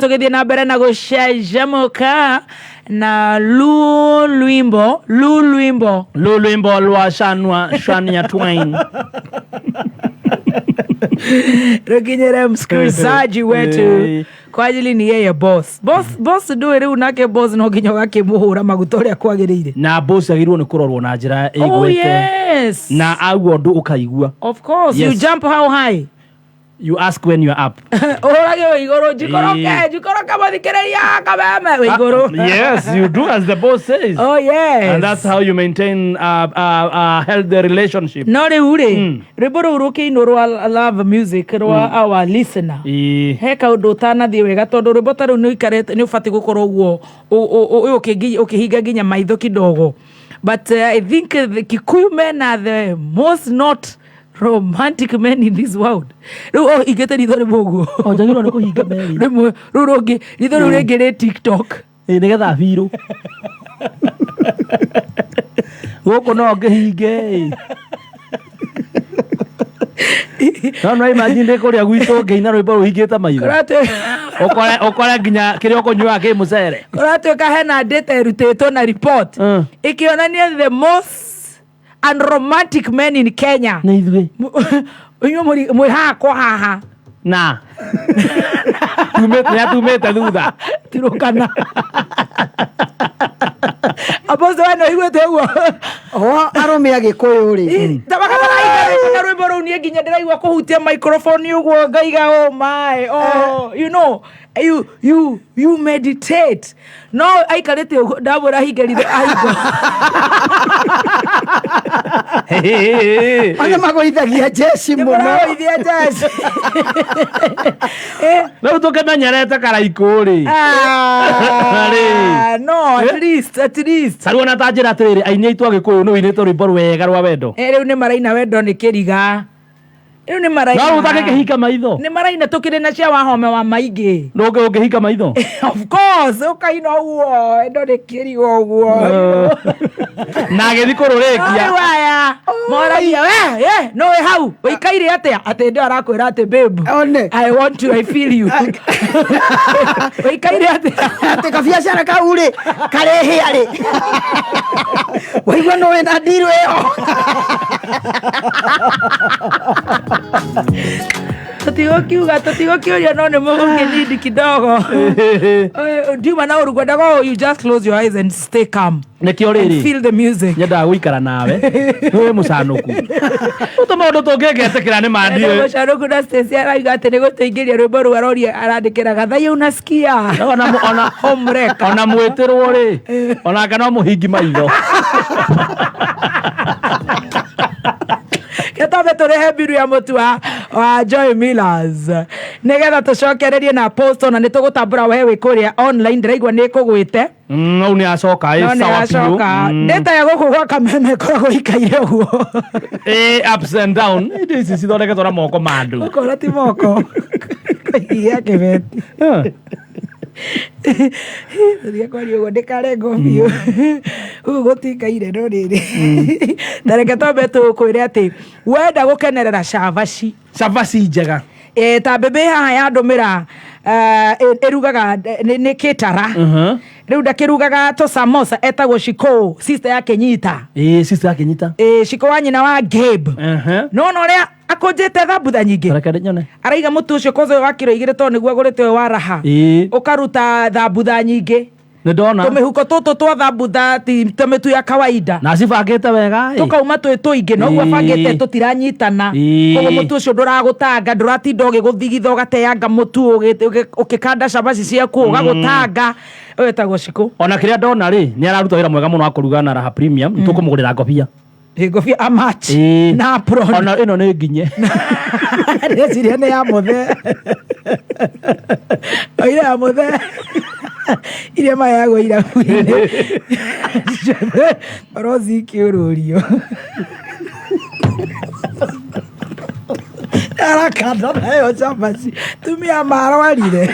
Tũgĩthiĩ na mbere na gũcanjamũka na lu lwimbo lu lwimbo. Lu lwimbo lwa Shanwa Shania Twain. Rũkinyĩre msikilizaji wetu kwa ajili ni yeye boss boss boss ndũĩ rĩu nake boss no nginya ũgakĩmũhũra maguta ũrĩa kwagĩrĩire. Na boss agĩrĩirwo nĩ kũrorwo na njĩra Oh ĩgwete. Yes. Na auga ũndũ ũkaigua. Of course. You Yes. jump how high? You ask when you're up. Ũhũrage wĩ igũrũ njikũrũke. Njikũrũke mũthikĩrĩria kameme wĩ igũrũ. Yes, you do as the boss says. Oh yes. And that's how you maintain a healthy relationship. No rĩu rĩ, rwĩmbo rũu rũkĩinwo rwa love music rwa our listener, he kaũndũ ũtanathiĩ wega tondũ rwĩmbo ta rũu nĩ ũikarĩte nĩ ũbatiĩ gũkorwo ũguo ũyũ ũkĩhinga nginya maitho kidogo, but I think the Kikuyu men are the most not romantic men in this world. Rĩu o hingĩte ritho rĩmwe ũguo. O njagĩrĩirwo nĩ kũhinga merĩ. Rĩmwe rĩu rũngĩ ritho rĩu rĩngĩ rĩ TikTok. Ĩ, nĩgetha birũ gũkũ no ngĩhinge ĩ. No no imagine ndĩ kũrĩa gwitũ ngĩina rwĩmbo rũhingĩte maitho. Ũkore nginya kĩrĩa ũkũnyuaga kĩ mũcere. Kũratuĩka hena data ĩrutĩtwo na report ĩkĩonania the most unromantic men in Kenya. Nĩ ithuĩ. Inyuĩ mwĩ haha kwa haha. Na tumĩte nĩ atumĩte thutha. Tirũkana. Apostle, we nĩ ũiguĩte ũguo? O arũme a Gĩkũyũ rĩ, Tabakabaraikarĩte na rwĩmbo rũu niĩ nginya ndĩraigua kũhutia microphone ũguo ngaiga, oh my, oh, you meditate no aikarĩte ũguo ndamwĩra hinge ritho ahingo. Ona magũithagia njeci mũno. Nĩmũragũithia njeci. Rĩu tũkĩmenyerete karaikũ rĩ. Ah, Rĩ. no at least, at least. Tarĩu ona ta njĩra atĩrĩrĩ, aini aitũ a Gĩkũyũ nĩ ũinĩte rwĩmbo rwega rwa wendo. Rĩu nĩ maraina wendo nĩ kĩriga rĩu nĩ maraina. No rĩu ũtangĩkĩhinga maitho. Nĩ maraina tũkĩrĩ na cia Wahome wa maingĩ. Ndũngĩ ũngĩhinga maitho. Of course ũkaina ũguo wendo nĩ kĩriga ũguo. Na agĩthiĩ kũrũrĩkia. Rĩu aya moragia we no wĩ hau ũikaire atĩa atĩ ndĩ arakwĩra atĩ babe, One. I want you, I feel you, ũikaire atĩa? Atĩ kabiacara kau rĩ karehĩa rĩ waigua nĩ wĩna ndiru ĩyo. Tũtigũkiuga tũtigũkiũria no nĩ mũgũkĩnindi kidogo. Ndiuma na ũru ngwendaga oh, you just close your eyes and stay calm Nĩkĩo and rĩrĩ feel the music. Nyendaga gũikara nawe wĩ mũcanũku tũ maũndũ tũngĩngetĩkĩra nĩ mandiĩ. Mũcanũku na Stacy arauga atĩ nĩ gũtũingĩria rwĩmbo rũu aroria arandĩkĩra gathaiya unasikia. Ona Homewrecker. Ona mwĩtĩrwo rĩ onake no mũhingi maitho. Gĩtambe tũrĩhe mbiru ya mũtu wa Joy Millers nĩgetha tũcokererie na post ona nĩ tũgũtambũra we wĩ kũrĩa online ndĩraigua nĩ ĩkũgwĩte. No nĩ acoka No ĩ nĩ sawa biũ. acoka ndĩta ya gũkũ gwa kameme ĩkoragwo ikaire ũguo. Ĩ, ups and down indo ici cithondeketwo na moko ma andũ. Ũkora ti moko gĩa kĩbeti. Tũtige kwaria ũguo ndĩkarengwo biũ ũguo gũtikaire no rĩrĩ ta reke twambe tũkwĩre atĩ wenda gũkenerera cabaci. Cabaci njega. Ta mbembe haha yandũmĩra ĩrugaga nĩ kĩtara. Rĩu ndakĩrugaga tũ samosa etagwo Shiko sister ya Kenyita. Ĩ, sister akĩnyita. Shiko wa nyina wa Gabe. No na ũrĩa akũnjĩte thambutha nyingĩ. Reke nyone. Araiga mũtu ũcio kwanza ũyũ wa kiro 2 tondũ nĩguo agũrĩte ũyũ wa raha. Ũkaruta thambutha nyingĩ. Nĩ ndona. Tũmĩhuko tũtũ twa thambutha ti ta mĩtu ya kawaida. Na cibangĩte wega ĩ. Tũkauma twĩ tũingĩ noguo abangĩte tũtiranyitana. Koguo mũtu ũcio ndũragũtanga ndũratinda ũgĩgũthigitha ũgateanga mũtu ũgĩkanda cabaci ciaku ũgagũtanga. Ũyũ etagwo Shiko. Ona kĩrĩa ndona rĩ nĩ araruta wĩra mwega mũno wa kũruga na Raha Premium mm. Tũkũmũgũrĩra ngobia. Ngobia a match na apron. Ona ĩno nĩ nginye. Ndeciria nĩ ya mũthe oire ya mũthe iria maheagwo irabu-inĩ ciothe rozi ikĩũrũrio. Arakanda nayo cabaci tumia marwarire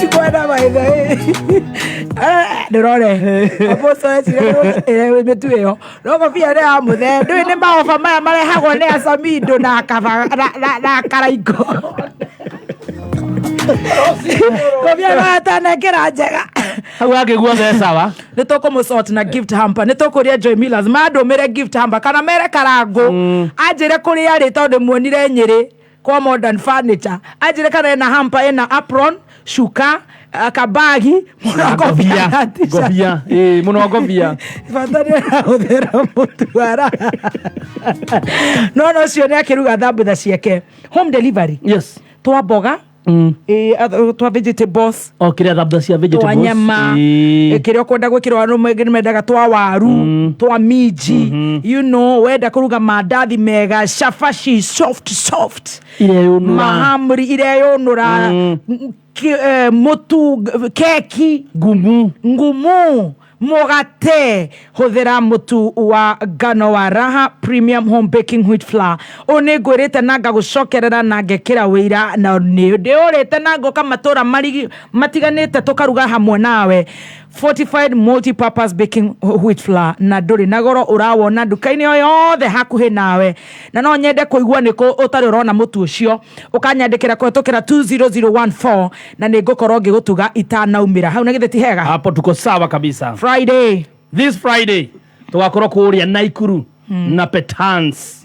tikwenda maitho ndĩrore aposto ecire mĩtu ĩyo no kobia nĩ ya mũthee ndũĩ nĩ maoba maya marehagwo nĩ acamindo na na karaiko kobia no atanekĩra njega. Hau angĩguo the sawa. Nä tå kå må sort na gift hamper, nä tå kå ria Joy Millers mandå mä re gift hamper kana mere karangå anjä re kå rä arä tondå muonire Nyä rä kwa Modern Furniture, anjä re kana ena hamper ena apron, cuka, kabagi mũno, ngobia na t-shirt. Ngobia, ĩ mũno ngobia. Bata nĩ arahũthĩra mũtwara no ũcio nĩ akĩruga thambutha ciake home delivery. Twa mboga, twa vegetables. O kĩrĩa thambutha cia twa vegetables. nyama. Kĩrĩa ũkwenda gwĩkĩrwo, andũ maingĩ nĩmendaga twa waru, twa minji, wenda kũruga mandathi mega, cabaci soft soft, ireyũnũra, mahamri ireyũnũra, mũtu, keki ngumu, ngumu, mũgate. Hũthĩra mũtu wa ngano wa Raha Premium Home Baking Wheat Flour. Ũũ nĩ ngwĩrĩte na ngagũcokerera na ngekĩra wĩira na nĩ ndĩũrĩte na ngoka matũra matiganĩte tũkaruga hamwe nawe. Fortified multi-purpose baking wheat flour na ndũrĩ na goro, ũrawona nduka-inĩ o yothe hakuhĩ nawe. Na no nyende kũigua nĩ kũ ũtarĩ ũrona mũtu ũcio, ũkanyandĩkĩra kũhetũkĩra 20014 na nĩ ngũkorwo ngĩgũtuga itanaumĩra hau. Na githĩ ti hega? Hapo tuko sawa kabisa. Friday. This Friday tugakorwo kũrĩa Naikuru na Petans,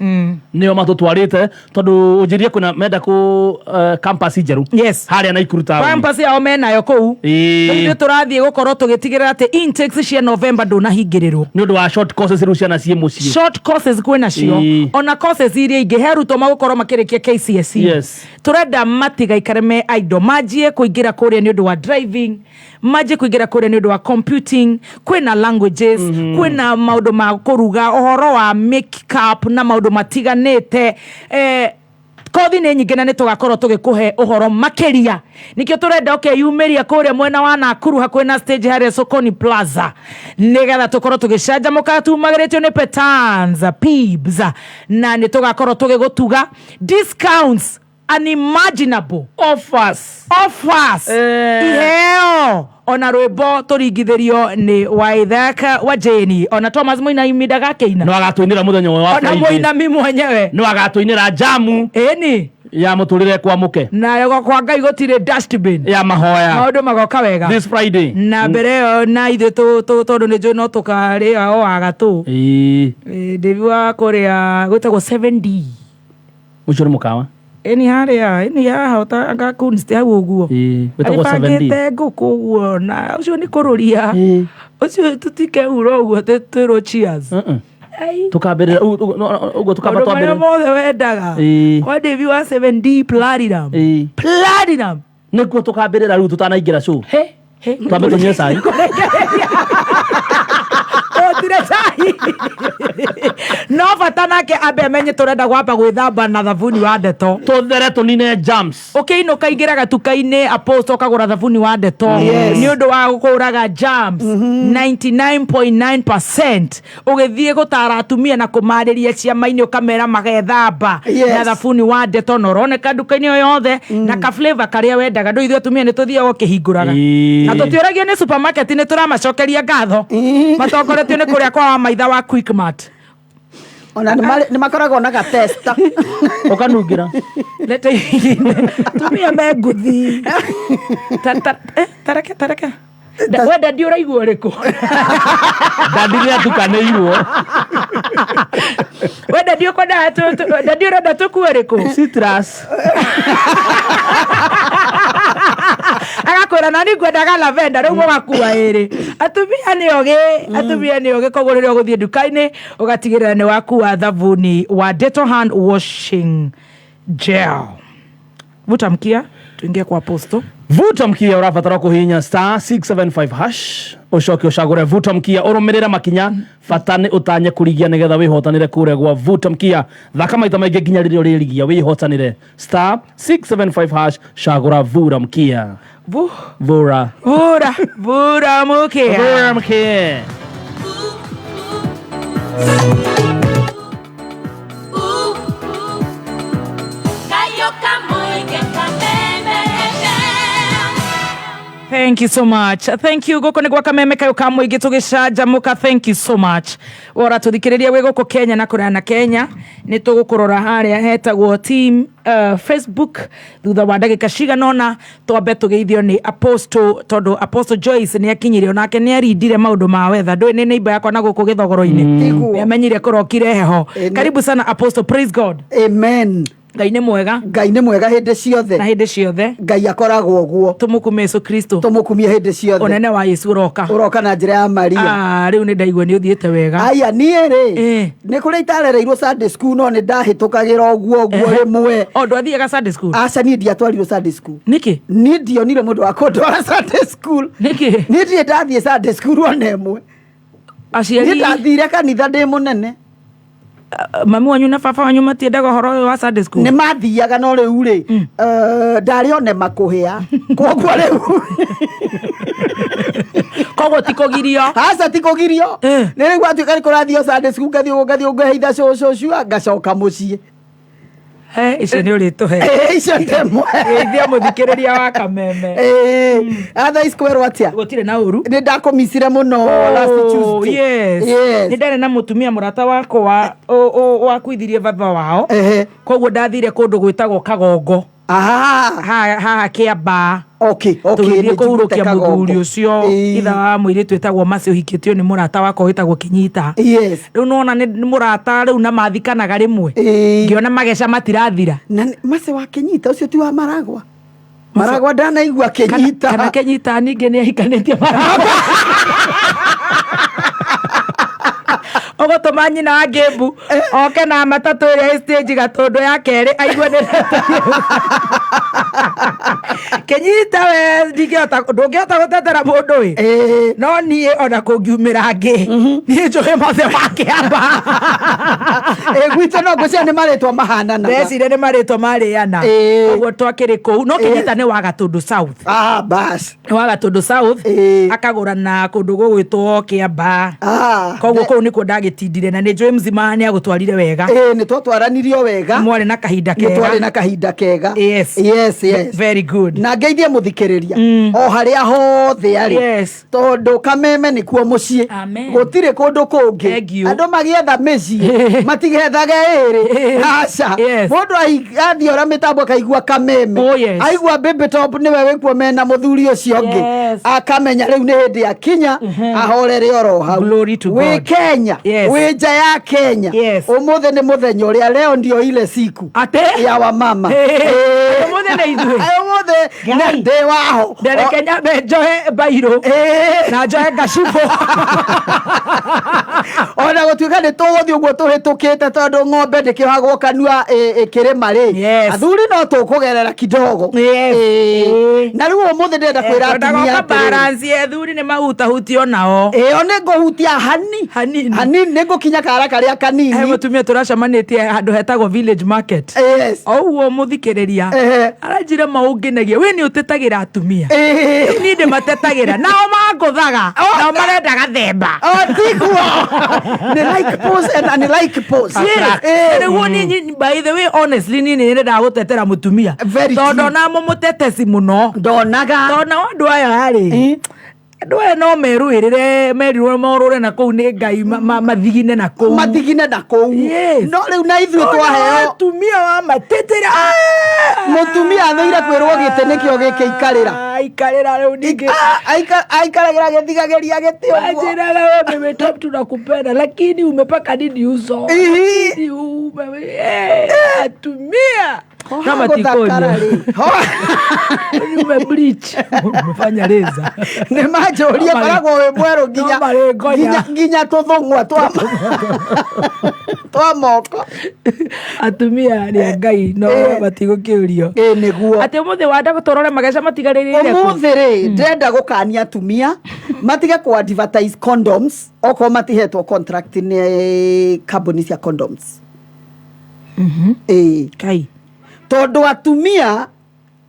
nĩo matũtwarĩte tondũ ũnjĩrie kwĩna menda kũ campus njerũ harĩa Naikuru town. Campus yao menayo kũu. Rĩu nĩ tũrathiĩ gũkorwo tũgĩtigĩrĩra atĩ intakes cia November ndũnahingĩrĩrwo. Nĩ ũndũ wa short courses, rĩu ciana ciĩ mũciĩ. Short courses kwĩ nacio. Ona courses iria ingĩ, he arutwo magũkorwo makĩrĩkia KCSE. Tũrenda matigaikare me idle, manjie kũingĩra kũrĩa nĩ ũndũ wa driving, manjie kũingĩra kũrĩa nĩ ũndũ wa computing, kwĩna languages, kwĩna maũndũ ma kũruga, ũhoro wa makeup na maũndũ matiganĩte. Kothi nĩ nyingĩ na nĩ tũgakorwo tũgĩkũhe ũhoro makĩria. Nĩkĩo tũrenda ũkeyumĩria kũrĩa mwena wa Nakuru hakuhĩ na stage harĩa Sokoni Plaza, nĩgetha tũkorwo tũgĩcanjamũka tumagĩrĩtio nĩ Petans Pibs, na nĩ tũgakorwo tũgĩgũtuga discounts unimaginable, offers, offers, iheo, ona rwĩmbo tũringithĩrio nĩ Waithaka wa Jane, ona Thomas Mũinami ndagakĩina. No agatũinĩra mũthenya ũyũ wa ona Friday. Mũinami mwenyewe. No agatũinĩra jamu ĩni ya mũtũrĩre kwamũke. Nayo kwa Ngai gũtirĩ dustbin ya mahoya. Maũndũ magoka wega. This Friday. Na mbere ĩyo na ithuĩ tondũ nĩ njũĩ no tũkarĩa o wagatũ. Ndĩvi wa kũrĩa gwĩtagwo 7D. Ũcio nĩ mũkawa. Ĩni harĩa, ĩni haha anga kunst hau ũguo. Wĩtagwo 7D. Arĩbangĩte ngũkũ ũguo na ũcio nĩ kũrũria ũcio tũtikeura ũguo twĩrwo cheers. Ai. Tukambĩrĩra ũguo tukamba Maũndũ marĩa twambĩrĩra mothe wendaga kwa Ndĩvi wa 7D Platinum. Platinum. Nĩguo tukambĩrĩra rĩu tũtanaingĩra show. He he. Twambe tũnyue cai. Otire cai no bata nake ambe amenye tũrenda gwamba gwĩthamba na thabuni wa ndeto. Tũthere tũnine jams. Ũkĩinũka ingĩra gatuka-inĩ apost ũkagũra thabuni wa ndeto nĩ ũndũ wa kũraga jams 99.9%. Ũgĩthiĩ gũtara atumia na kũmarĩria ciama-inĩ ũkamera magethamba na thabuni wa ndeto, na ũroneka nduka-inĩ o yothe na ka flavor karĩa wendaga. Ndũ ithuĩ atumia nĩ tũthiaga ũkĩhingũraga na tũtiũragio nĩ supermarket, nĩ tũramacokeria ngatho matongoretio nĩ kũrĩa kwa maitha wa Quickmart. Ona nĩ makoragwo na gatesta. Ũkanungĩra. Leta ingine. Tumia me nguthi. Tareke tareke. We dadi ũraigua ũrĩkũ? Dadi nĩ atukanĩirwo. We dadi ũkwendaga dadi ũrenda tũkue ũrĩkũ? Citrus. Agakwĩra nani ngwendaga lavenda, rĩu mũgakua ĩrĩ. Atumia nĩ ogĩ, atumia nĩ ogĩ. Koguo rĩrĩa ũgũthiĩ nduka-inĩ ũgatigĩrĩra nĩ wakua thabuni wa Dettol hand washing gel. Vuta mkia tuingie kwa posto. Vuta mkia, ũrabatara kũhihinya star 675 hash, ũcoke ũcagũre vuta mkia, ũrũmĩrĩre makinya. Bata nĩ ũtanye kũrigia nĩgetha wĩhotanĩre kũrĩa gwa vuta mkia. Thaka maita maingĩ nginya rĩrĩa ũrĩrigia wĩhotanĩre. Star 675 hash, cagũra vura mkia. Vu vura. Vura vura mkia. Vura mkia. Thank you so much. Thank you. Gũkũ nĩ gwa kameme kayũ ka mũingĩ tũgĩcanjamũka. Thank you so much. Wora tũthikĩrĩria wĩ gũkũ Kenya na kũraya na Kenya, nĩ tũgũkũrora harĩa hetagwo team Facebook thutha wa ndagĩka cigana ũna. Twambe tũgeithio nĩ Apostle, tondũ Apostle Joyce nĩ akinyire, onake nĩ arindire maũndũ ma weather. Ndũĩ nĩ neighbor yakwa na gũkũ gĩthogoro-inĩ. Tiguo. Nĩ amenyire kũrokire heho. Karibu sana Apostle, praise God. Amen. Ngai nĩ mwega. Ngai nĩ mwega hĩndĩ ciothe. Na hĩndĩ ciothe. Ngai akoragwo ũguo. Tũmũkumie Yesu Kristo. Tũmũkumie hĩndĩ ciothe. Ũnene wa Yesu ũroka. Ũroka na njĩra ya Maria. Ah, rĩu nĩ ndaigua nĩ ũthiĩte wega. Aya, niĩ rĩ, nĩ kũrĩa itarereirwo Sunday school, no nĩ ndahĩtũkagĩra ũguo ũguo rĩmwe. O ndwathiaga Sunday school? Aca, niĩ ndiatwarirwo Sunday school. Nĩkĩ? Niĩ ndionire mũndũ wa kũndwara Sunday school. Nĩkĩ? Niĩ ndirĩ ndathiĩ Sunday school ona ĩmwe. Aciari Niĩ ndathire kanitha ndĩ mũnene. Mami wanyu na baba wanyu matiendaga ũhoro ũyũ wa Sunday school? Nĩ mathiaga, no rĩu rĩ, ndarĩ one makũhĩa, koguo rĩu Koguo ti kũgirio? Aca, ti kũgirio. Nĩ rĩu gwatuĩka nĩ kũrathio Sunday school, ngathiĩ ũguo, ngathiĩ ũguo, ngeheitha cũcũ cua, ngacoka mũciĩ. He, icio nĩ ũrĩtũhe. Icio ndemwe. Geithia mũthikĩrĩria wa kameme. Thaa ici kwerwo atĩa? Gũtirĩ na ũru. Nĩ ndakũmicire mũno last Tuesday. Yes. Yes. Nĩ ndarĩ na mũtumia mũrata wakwa wakuithirie baba wao. Koguo ndathire kũndũ gwĩtagwo Kagongo. Haha Kĩambaa. Okay. Tũgĩthiĩ nĩ njiguĩte kũhurũkia Kagongo. mũthuri ũcio, itha wa mũirĩtu wĩtagwo Mercy, ũhikĩtio nĩ mũrata wakwa wĩtagwo Kĩnyita. Rĩu nĩwona nĩ mũrata rĩu na mathikanaga rĩmwe. Ngĩona mageca matirathira. Na Mercy wa Kĩnyita ũcio ti wa Maragwa? Maragwa ndanaigua Kĩnyita. Kana Kĩnyita ningĩ nĩ ahikanĩtie Maragwa. Ũgũtũma nyina wa Ngĩmbu oke na matatũ ĩrĩa ĩ stage Gatũndũ ya kerĩ, aigue nĩ Kĩnyita. We ndingĩhota, ndũngĩhota gũtetera mũndũ ĩ. No niĩ ona kũngiumĩra ngĩ, niĩ njũĩ mothe wa Kĩamba. Gwitũ no ngwĩciria nĩ marĩtwa mahananaga. Ndeciria nĩ marĩtwa marĩana. Koguo twakĩrĩ kũu, no Kĩnyita nĩ wa Gatũndũ South. Ah, bas. Nĩ wa Gatũndũ South. Akagũra na kũndũ gũgwĩtwo Kĩamba. Koguo kũu nĩkuo ndagĩtindire, na nĩ njũĩ mzima nĩ agũtwarire wega. Ĩĩ, nĩ twatwaranirio wega. Mwarĩ na kahinda Nĩ kega. twarĩ na kahinda kega. Yes. Very good. Na ngeithie mũthikĩrĩria o harĩa hothe arĩ, tondũ kameme nĩkuo mũciĩ. Amen. Gũtirĩ kũndũ kũngĩ. Thank you. Andũ magĩetha mĩciĩ matigethage ĩrĩ, aca. Mũndũ athiora mĩtambo akaigua kameme, aigua Baby Top nĩwe wĩkuo mena mũthuri ũcio ũngĩ, akamenya rĩu nĩ hĩndĩ akinya ahorere oro hau. Glory to Wĩ God. Kenya, wĩ nja ya Kenya, ũmũthĩ nĩ mũthenya ũrĩa, leo ndio ile siku Atĩ? ya wamama. Ũmũthĩ nĩ ithuĩ. Ũmũthĩ Ngai. ndĩ waho. Ndereke nyambe njohe mbairũ na njohe ngacibũ. Ona gũtuĩka nĩ tũgũthiĩ ũguo tũhĩtũkĩte, tondũ ng'ombe ndĩkĩohagwo kanua ĩkĩrĩma rĩ, athuri no tũkũgerera kidogo. Na rĩu ũmũthĩ ndĩrenda kwĩra atumia Twendaga atĩrĩrĩ. balance, athuri nĩ mahutahutio nao. Ĩyo nĩ ngũhutia hani Hanini. Hanini, nĩ ngũkinya kara karĩa He kanini. mũtumia tũracemanĩtie handũ hetagwo Village Market. O ũguo mũthikĩrĩria aranjĩra maũngenagia, we nĩ ũtetagĩra atumia. Niĩ ndĩmatetagĩra, nao mangũthaga, nao marenda gathemba. O tiguo, nĩ like pose and unlike pose. Nĩguo niĩ, by the way, honestly, niĩ nĩ nyendaga gũtetera mũtumia. Very tondũ true. ona mũmũteteci mũno ndonaga. Tondũ nao andũ aya rĩ, andũ aya no merũĩrĩre, merirwo morũre na kũu nĩ Ngai, mathigine na kũu. Mathigine na kũu. No rĩu na ithuĩ Ona twaheo atumia wa matetera. Mũtumia athũire kwĩrwo gĩtĩ nĩkĩo gĩkĩ ikarĩra. Aikarĩra rĩu ningĩ. Aikaragĩra gĩthigagĩria gĩtĩ ũguo. Wanjĩraga, we Baby Top, tunakupenda lakini umepaka nini uso? Nini atumia no Gũthakara matikoria rĩ. Ume bleach, umefanya laser. Nĩ manjũrie. Koragwo wĩ mwerũ nginya No marĩ ngonya. nginya tũthũng'wa twa moko. Atumia nĩ a Ngai, no matigũkĩũrio. Ĩ nĩguo. Atĩ ũmũthĩ wanda tũrore mageca matigarĩrĩire kũ? Ũmũthĩ rĩ, ndĩrenda gũkania atumia matige kũ advertise condoms okorwo matihetwo contract nĩ kambuni cia condoms. Ĩĩ. Kai. Tondũ atumia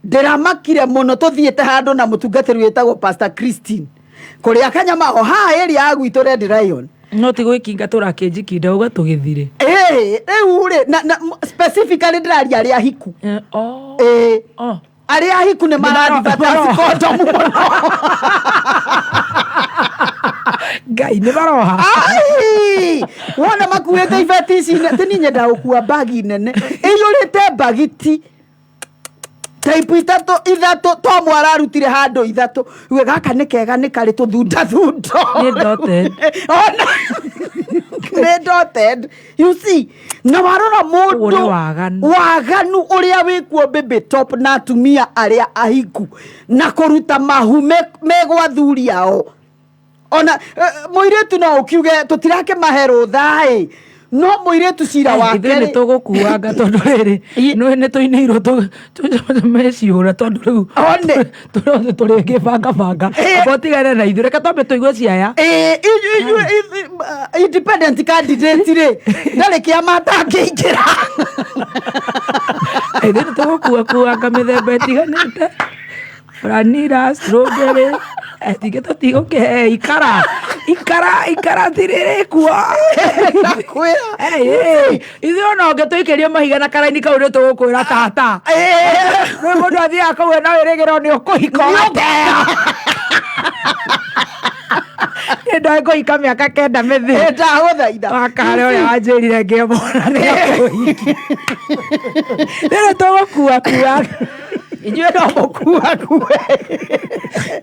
ndĩramakire mũno, tũthiĩte handũ na mũtungatĩri wĩtagwo Pastor Christine kũrĩa kanyama o haha area ya gwitũ Red Lion. No ti gwĩkinga tũrakĩnjikinda uga tũgĩthire. Ĩĩ, rĩu rĩ na specifically ndĩraria arĩa hiku. Oh. Ĩĩ. Oh. Arĩa ahiku nĩ maradvertise kondomu mũno. Ngai, nĩ maroha. Ai! Wona makuĩte ibeti ici ti niĩ nyendaga gũkua mbagi nene ĩiyũrĩte mbagiti type ithatũ ithatũ Tom ararutire handũ ithatũ. We gaka nĩ kega, nĩ karĩ tũthundathundo. Nĩ dotted. Ona nĩ dotted, you see. Na warora Ũguo mũndũ nĩ waganu. Waganu ũrĩa wĩkuo Baby Top na atumia arĩa ahiku na kũruta mahu megwa athuri ao. Ona mũirĩtu no ũkiuge tũtirakĩmahe rũtha-ĩ, no mũirĩtu cira wake Ithuĩ nĩ rĩ tũgũkuanga tondũ rĩrĩ nĩ tũinĩirwo meciũra tondũ rĩu One. tũrĩ tũrĩ ngĩbangabanga. Amba ũtigane na ithuĩ, reke twambe tũigue ciaya. Ĩĩ, inyuĩ independent candidate rĩ, ndarĩ kĩama atangĩingĩra. Ithuĩ nĩ tũgũkuakuanga mĩthemba ĩtiganĩte, vanilla, strawberry, tingĩ tũtigũkĩhe ikara ikara ikara tirĩrĩ kuo. Ndakwĩra. Ithuĩ ona ũngĩtũikĩria mahiga na karaini kau nĩ tũgũkwĩra tata. Rĩu mũndũ athiaga kũu na wĩrĩgĩrwo nĩ ũkũhika ũgateo. Nĩ ndoĩ kũhika mĩaka 9 mĩthiru. Ndagũthaitha. Wakarĩ ũrĩa wanjĩrire ngĩmwona nĩ akũhikia. Rĩrĩ tũgũkua kua. Inyuĩ no mũkuakue.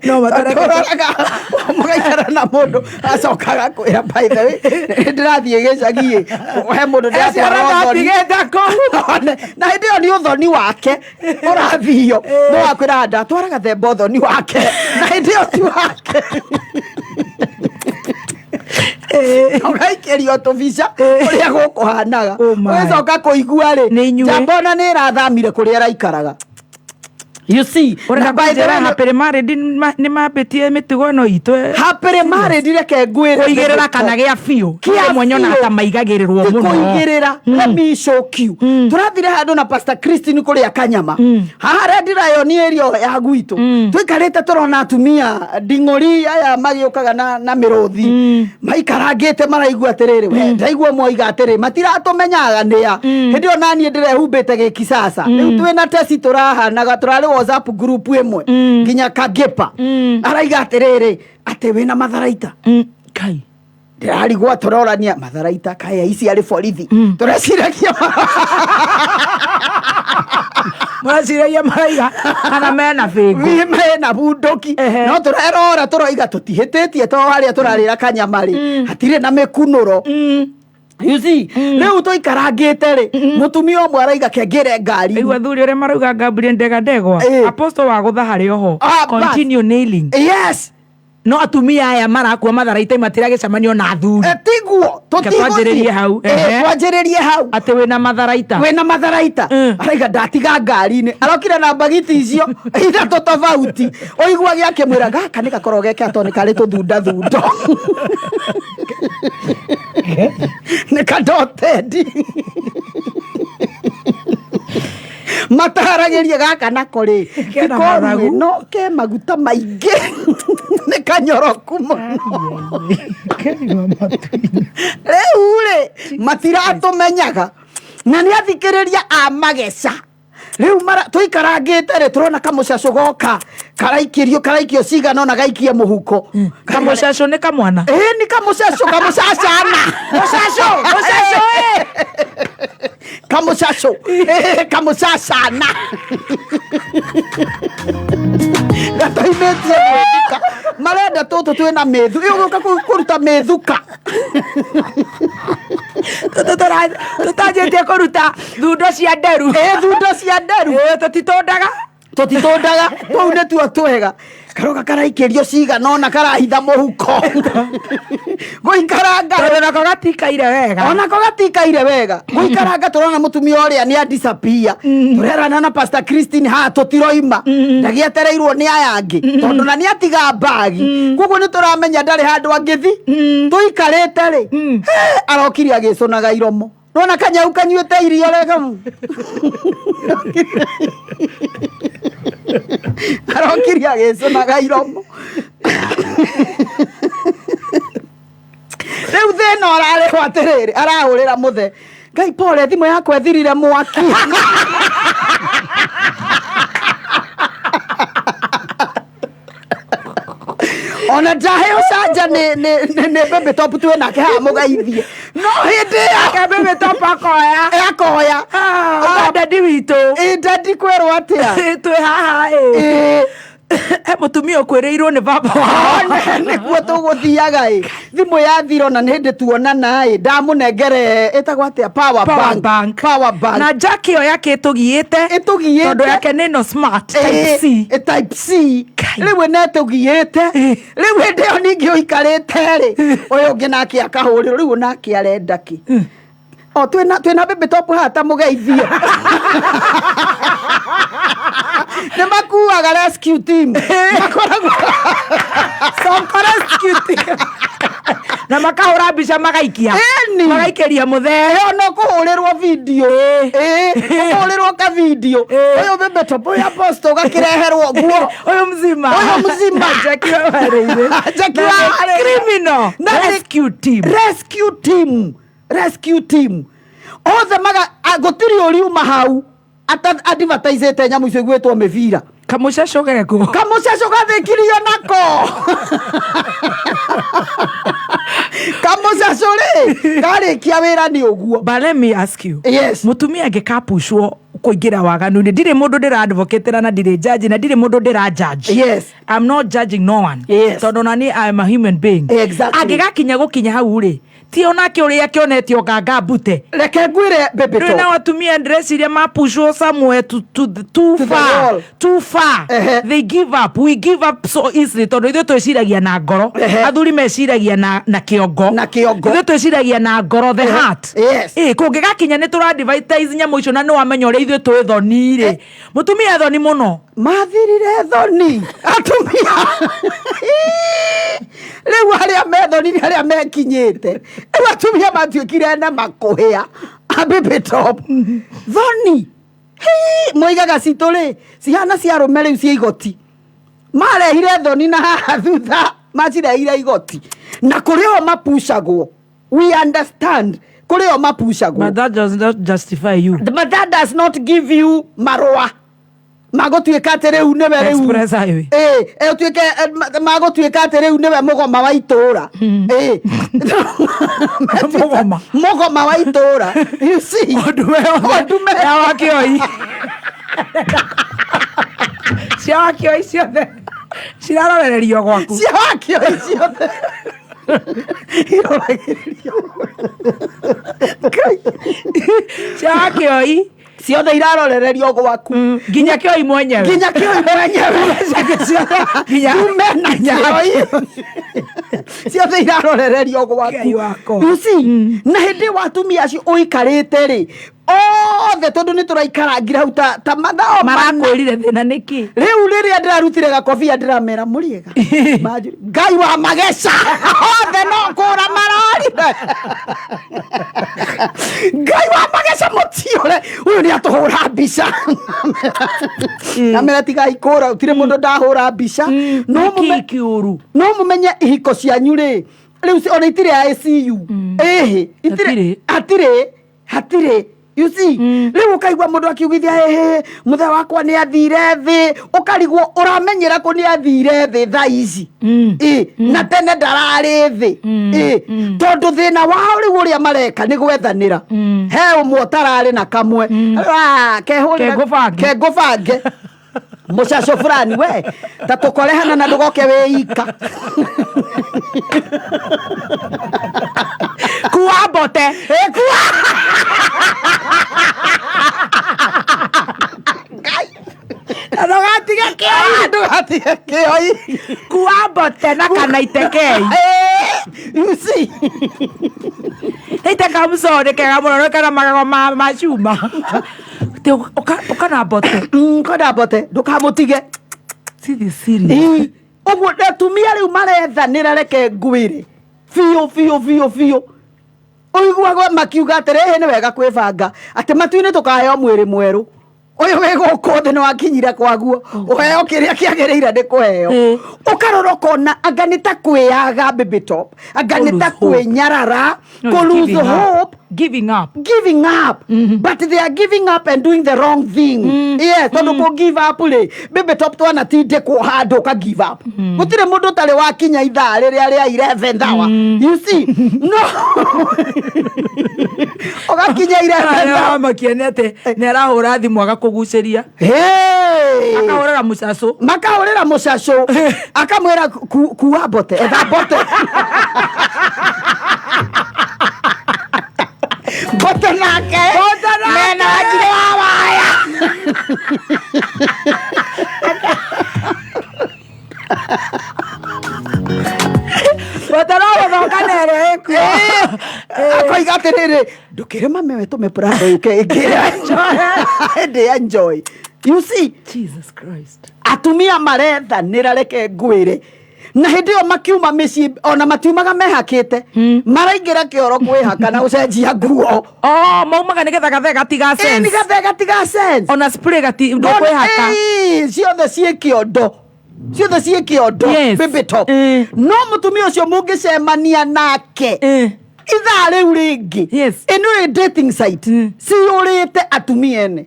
No matareke. Tũroraga mũgaikara na mũndũ acoka agakwĩra, "By the way, nĩ ndĩrathiĩ gĩcagi ĩ, he mũndũ ndĩratwara Ciana ũthoni." ndatigĩte kũu. One, na hĩndĩ ĩyo nĩ ũthoni wake ũrathio, no akwĩra ndatwara gathemba ũthoni wake, na hĩndĩ ĩyo ti wake. Ũgaikĩrio tũbica ũrĩa gũkũhanaga. Oh my. Ũgĩcoka kũigua rĩ, Nĩ inyuĩ. njamba ona nĩ ĩrathamire kũrĩa ĩraikaraga, you see. Ũrenda Na by the kũnjĩra way, happily married nĩ mambĩtie mĩtugo ĩno itũ? Happily married, reke ngwĩre, Kũigĩrĩra kana gĩa biũ. Kĩa Rĩmwe nyonaga biũ. ta maigagĩrĩrwo Ti mũno. kũigĩrĩra. Let me shock you. Tũrathire handũ na Pastor Christine kũrĩa kanyama haha Red Lion area ya gwitũ. Tũikarĩte tũrona atumia nding'ori aya magĩũkaga na mĩrũthi maikarangĩte, maraigua atĩrĩrĩ, we ndaigua moiga atĩrĩ matiratũmenyaga nĩa. Hĩndĩ ĩyo naniĩ ndĩrehumbĩte gĩkisasa. Rĩu twĩna teci tũrahanaga, tũrarĩ WhatsApp group ĩmwe nginya kangĩpa araiga atĩrĩrĩ atĩ wĩna matharaita. Kai. Ndĩrarigwo tũrorania matharaita kaya ici arĩ borithi tũreciragia. Mũraciragia maraiga kana mena bĩngũ. Mena bunduki. No tũrerora tũroiga tũtihĩtĩtie to harĩa tũrarĩra kanyama rĩ hatirĩ na mĩkunũro, you see. Rĩu tũikarangĩte rĩ, mũtumia ũmwe araiga kengĩre ngari. Rĩu athuri ũrĩa marauga Gabriel Ndega Ndegwa, apostle wa gũtha harĩ oho. Ah, bas. Continue nailing. No atumia aya marakua matharaita matiragĩcemanio na athuri. Tiguo. Reke twanjĩrĩrie hau. Twanjĩrĩrie hau. Atĩ wĩna matharaita. Wĩna matharaita. Araiga ndatiga ngari-inĩ, arokire na mbagiti icio ithatũ tofauti. Ũigua gĩakĩmwĩra gaka nĩ gakorwo geke atoo nĩ karĩ tũthundathundo, nĩ kadotendi mataragĩrie gaka nako rĩ. Kena ti koru mathagu. No ke maguta maingĩ, nĩ kanyoroku mũno. Rĩu rĩ matiratũmenyaga na nĩ athikĩrĩria a mageca. Rĩu tũikarangĩte rĩ, tũrona kamũcacũ goka karaikĩrio, karaikio cigana ona gaikie mũhuko. Kamũcacũ nĩ kamwana. Ĩĩ, nĩ kamũcacũ, kamũcacana. Mũcacũ, mũcacũ, ĩ. Kamũcacũ, kamũcacana gatoimĩtie mwĩthuka, marenda tũtũ twĩna mĩthu ĩ ũgũka kũruta mĩthuka. Tũtanjĩtie kũruta thundo cia nderu. Ĩ, thundo cia nderu. Ĩ, tũtitũndaga. Tũtitũndaga, tũu nĩtuo twega. Karoka karaikĩrio cigana ona karahitha mũhuko gũikaranga. Tondũ nako gatikaire wega. Onako gatikaire wega. Gũikaranga tũrona mũtumia ũrĩa nĩ adisappear. Tũrerana na Pastor Christine haha tũtiroima, ndagĩetereirwo nĩ aya angĩ tondũ na nĩ atiga mbagi, koguo nĩ tũramenya ndarĩ handũ angĩthi. Tũikarĩte rĩ, he, arokire agĩcũnaga iromo. Nona kanyau kanyuĩte irio rega, arokire agĩcũnaga iromo. Rĩu thĩna ũrarĩho atĩrĩrĩ, arahũrĩra mũthe, "Ngai pole, thimũ yakwa ĩthirire mwaki." Ona ndaheo canja nĩ Baby Top twĩ nake haha mũgeithie, no hĩndĩ ĩyo Ke Baby Top akoya. Akoya. Ah, daddy witũ. Ĩ, daddy, kwĩrwo atĩa? Twĩ haha ĩ. He mũtumia ũkwĩrĩirwo nĩ baba wao. Nĩkuo tũgũthiaga ĩ, thimũ yathira ona nĩ hĩndĩ tuonana ĩ, ndamũnengere ĩtagwo atĩa, power Power bank. bank. Power bank. Na jack ĩyo yake ĩtũgiĩte. Ĩtũgiĩte. Tondũ yake nĩ no smart type C. Type C. Kai. Rĩu ĩno ĩtũgiĩte. Rĩu hĩndĩ ĩyo ningĩ ũikarĩte rĩ, ũyũ ũngĩ nake akahũrĩrwo, rĩu nake arenda kĩ? O twĩna Baby Top haha, ta mũgeithie. Nĩ makuaga rescue team, makoragwo Sonko rescue team. Na makahũra mbica magaikia. Ĩni. Magaikĩria mũthee. Ĩyo no kũhũrĩrwo video, ĩ kũhũrĩrwo ka video, ũyũ Baby Top, ũyũ apostle, ũgakĩreherwo guo. Ũyũ mzima. Ũyũ mzima. Jackie wa Harĩire. Jackie Na wa nĩ Harĩire. criminal Na nĩ- rescue team. Rescue team, rescue team othe maga gũtirĩ ũriuma hau advertisete nyamũ icio igwĩtwo mĩbira. Kamũceco geko. Kamũceco gathĩkirio nako, kamũceco rĩ karĩkia wĩra nĩ ũguo. But let me ask you. Yes. Mũtumia angĩkapucwo kũingĩra waganu-inĩ, ndirĩ mũndũ ndĩra advocate na ndirĩ judge na ndirĩ mũndũ ndĩra judge. I'm not judging no one. Tondũ na niĩ I'm a human being. Angĩgakinya gũkinya hau rĩ, ti onake ũrĩa akĩonetio nganga mbute. Reke ngwĩre, Baby Rĩu Top. na atumia ndĩreciria mapushwo somewhere to too To the far. wall. Too far. They give up. We give up so easily tondũ ithuĩ twĩciragia na ngoro. Athuri meciragia na kĩongo. Na kĩongo. Ithuĩ twĩciragia na ngoro, the heart. Ĩ kũngĩgakinya nĩ tũra advertise nyamũ icio na nĩ wamenya ũrĩa ithuĩ twĩ thoni rĩ, mũtumia thoni mũno. Mathirire thoni atumia rĩu, arĩa me thoni nĩ arĩa mekinyĩte rĩu. Atumia matuĩkire na makũhĩa a Baby Top thoni. Hii, moigaga citũ rĩ cihana cia arũme, rĩu cia igoti marehire thoni na haha thutha macirehire igoti na kũrĩ o mapucagwo. We understand kũrĩ o mapucagwo. But that does not justify you. But that does not give you marũa magũtuĩka atĩ rĩu nĩwe rĩu Express highway. Ĩ, ĩ, ũtuĩke magũtuĩka atĩ rĩu nĩwe mũgoma wa itũũra. Ĩ. Mũgoma. Mũgoma wa itũũra, you see. Ndume. Ndume. Ya wakioi, cia wakioi ciothe cirarorererio gwaku. Cia wakioi ciothe iroragĩrĩrio. Ngai. Cia wakioi. Ciothe irarorererio gwaku. Nginya kioi mwenyewe. Nginya kĩoi mwenyewe. Ndume na kĩoi ciothe irarorererio gwaku. Ngai wakwa. You see, na hĩndĩ wa atumia acio ũikarĩte rĩ othe, tondũ nĩ tũraikarangire hau ta mathaa 4. Marakwĩrire thĩna nĩkĩ? Rĩu rĩrĩa ndĩrarutire gakobia ndĩramera mũriega. Manjũri, Ngai wa mageca, othe no kũra marorire. Ngai wa mageca, mũtiũre ũyũ nĩ atũhũra mbica. Namera tigai kũra, gũtirĩ mũndũ ndahũra mbica. No Nĩkĩ kĩũru? No mũmenye ihiko cianyu rĩ rĩu ona itirĩ ICU ĩhĩ itirĩ. Hatirĩ. Hatirĩ, hatirĩ. You see, rĩu ũkaigua mũndũ akiugithia, ĩhĩ, mũthee wakwa nĩ athire thĩ, ũkarigwo ũramenyera kũ nĩ athire thĩ thaa ici. Ĩ, na tene ndararĩ thĩ. Ĩ, tondũ thĩna wao rĩu ũrĩa mareka nĩ gwethanĩra he ũmwe ũtararĩ na kamwe. Ah, kehũrĩra- Kengũbange. Kengũbange mũcaco fulani, we ta tũkorehana na ndũgoke wĩika. Kua mbote. Ĩ, kua. Ngai. Na ndũgatige kĩoi. Ndũgatige kĩoi. Kua mbote na kana itekei. You see. Ite kamũco nĩ kega mũno, nĩ kana magego ma cuma. Tĩ ũkana mbote. Kona mbote, ndũkamũtige. See the serious. Ĩ, ũguo atumia rĩu marethanĩra, reke ngwĩre biũ biũ biũ biũ, ũiguaga makiuga atĩrĩ, nĩ wega kwĩbanga atĩ matu-inĩ tũkaheo mwĩrĩ mwerũ. Ũyũ wĩ gũkũ thĩ nĩ wakinyire kwaguo, ũheo kĩrĩa kĩagĩrĩire nĩ kũheo. Ũkarora ũkona anga nĩ ta kwĩyaga, baby top, anga nĩ ta Kũ lose hope. kwĩnyarara, No, kũ lose giving up. hope. Giving up. Giving up, but they are giving up and doing the wrong thing. Yes, tondũ kũ give up rĩ, baby top, twanatindĩkwo handũ ũka give up. Gũtirĩ mũndũ ũtarĩ wakinya ithaa rĩrĩa rĩa 11 hour, you see? No ũgakinya 11 hour. Wamakia nĩ atĩ nĩ arahũra thimũ agakũgucĩria. Hey! Akahũrĩra mũcacũ. Makahũrĩra mũcacũ, akamwĩra, "Kuua mbote, etha mbote, mbote nake." Mbote nake. Mena wanjirĩ wa waya. Botero gũthoka na ĩrĩa ĩkuo. Akoiga atĩrĩrĩ, ndũkĩrĩ mami we tũme prado yũke ĩngĩra ĩndĩ enjoy, you see? Jesus Christ. Atumia marethanĩra, reke ngwĩre, na hĩndĩ ĩyo makiuma mĩciĩ ona matiumaga mehakĩte, maraingĩra kĩoro kwĩhaka na gũcenjia nguo. Oh, maumaga nĩgetha gathee gatiga Ĩ, sense. nĩ gathee gatiga sense. Ona spray gati ndũkwĩhaka. Ĩĩ, ciothe ciĩ kĩondo, ciothe ciĩ kĩondo. Baby top. No mũtumia ũcio mũngĩcemania nake ithaa rĩu rĩngĩ, ĩno ĩ dating site ciyũrĩte atumia ene,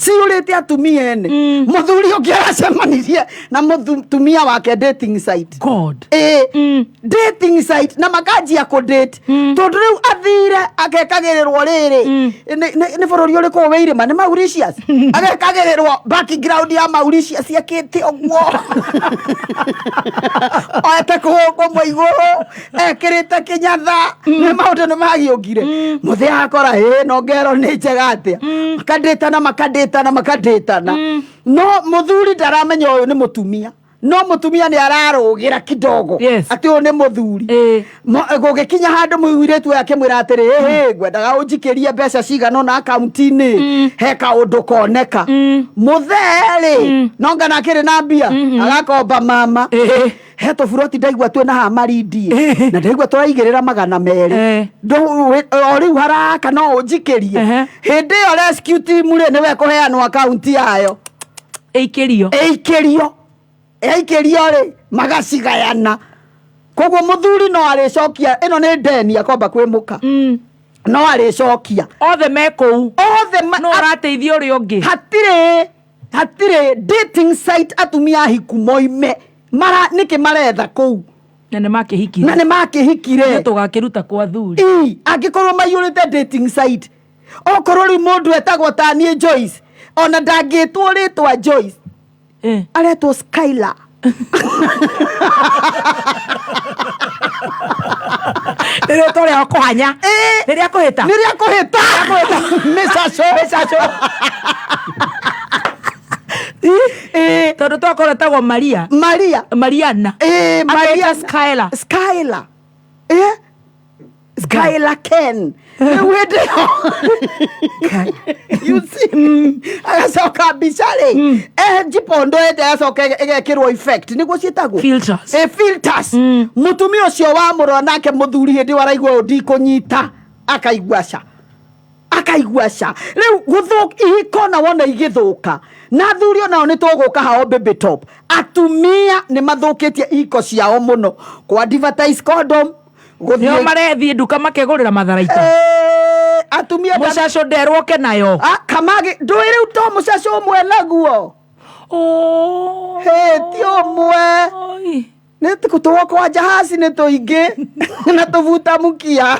ciyũrĩte atumia ene. Mũthuri ũngĩ aracemanirie na mũtumia wake dating site. God. Ĩ, dating site, na makanjia kũ date, tondũ rĩu athire akekagĩrĩrwo rĩrĩ, nĩ bũrũri ũrĩkũ wĩ irĩma? Nĩ Mauritius. Agekagĩrĩrwo background ya Mauritius, ekĩte ũguo, oete kũgũrũ kũmwe igũrũ, ekĩrĩte kĩnyatha. Nĩ maũndũ nĩ magiũkire, mũthĩ akora ĩ no ngero nĩ njega atĩa. Makandĩtana, makandĩtana, makandĩtana, no mũthuri ndaramenya ũyũ nĩ mũtumia, no mũtumia nĩ ararũgĩra kidogo atĩ ũyũ nĩ mũthuri. Gũgĩkinya handũ mũirĩtu ũyũ akĩmwĩra atĩrĩ, "Ĩhĩ, ngwendaga ũnjikĩrie mbeca cigana ũna akaunti-inĩ, he kaũndũ koneka." Mũthee rĩ, no ngana akĩrĩ na mbia, agakomba mama. He tũburoti ndaigua twĩna haha Marindi, na ndaigua tũraigĩrĩra 200. O rĩu haraka no ũnjikĩrie. Hĩndĩ ĩyo rescue team rĩ, nĩwe kũheanwo akaunti yayo. Ĩikĩrio. Ĩikĩrio, yaikĩrio rĩ, magacigayana. Koguo mũthuri no arĩcokia, ĩno nĩ ndeni akomba kwĩ mũka, no arĩcokia. Othe me kũu. Othe No ũrateithia ũrĩa ũngĩ. Hatirĩ dating site atumia ahiku moime mara nĩkĩ maretha kũu? Na nĩ makĩhikire. Na nĩ makĩhikire. Nĩ tũgakĩruta kwa thuri. Ii, angĩkorwo maiyũrĩte dating site, okorwo rĩu mũndũ etagwo ta niĩ Joyce, ona ndangĩtwo rĩtwa Joyce, aretwo Skylar. Nĩ rĩtwa rĩa kũhanya. Nĩ rĩa kũhĩta. Nĩ rĩa kũhĩta mĩcacũ. Mĩcacũ. Tondũ twakorwo etagwo Maria. Maria. Mariana. Maria. Aketa Skylar. Skylar. Skylar Ken. Rĩu hĩndĩ ĩyo, you see, agacoka mbica rĩ, njipondo ĩndĩ agacoka ĩgekĩrwo effect, nĩguo ciĩtagwo? Filters. Filters. Mũtumia ũcio wamũrora nake mũthuri hĩndĩ ĩyo araigua ũũ ndikũnyita, akaigua ca, akaigua ca. Rĩu ihiko na wona igĩthũka, na athuri onao nĩ tũgũka hao, baby top. Atumia nĩ mathũkĩtie ihiko ciao mũno kwa advertise condom. Nĩo marethiĩ nduka makegũrĩra matharaita. Atumia Mũcacũ nderwoke nayo. Ah, kamage ndũĩ rĩu to mũcacũ ũmwe naguo. Oh. Hĩ, ti ũmwe. Oi. Nĩ tũgũkwa jahasi nĩ tũingĩ na tũbuta mukia.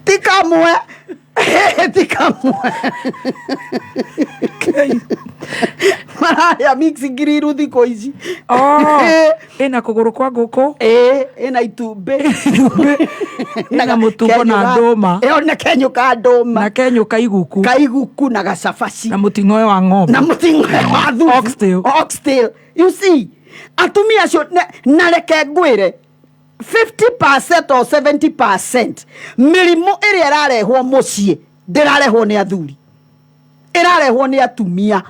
Ti kamwe, ti kamwe. Mararĩa mix grill thikũ ici. Oh. Ĩna kũgũrũ kwa ngũkũ. Ĩĩ, ĩna itumbĩ. Ĩna mũtungo na ndũma. Ĩyo na kenyũ ka ndũma. Na kenyũ kaiguku. Kaiguku na gacabaci. Na mũting'oe wa ng'ombe. Na mũting'oe wa thubu. Oxtail. Oxtail. You see, atumia acio na reke ngwĩre, 50% or 70% mĩrimũ ĩrĩa ĩrarehwo mũciĩ ndĩrarehwo nĩ athuri, ĩrarehwo nĩ atumia,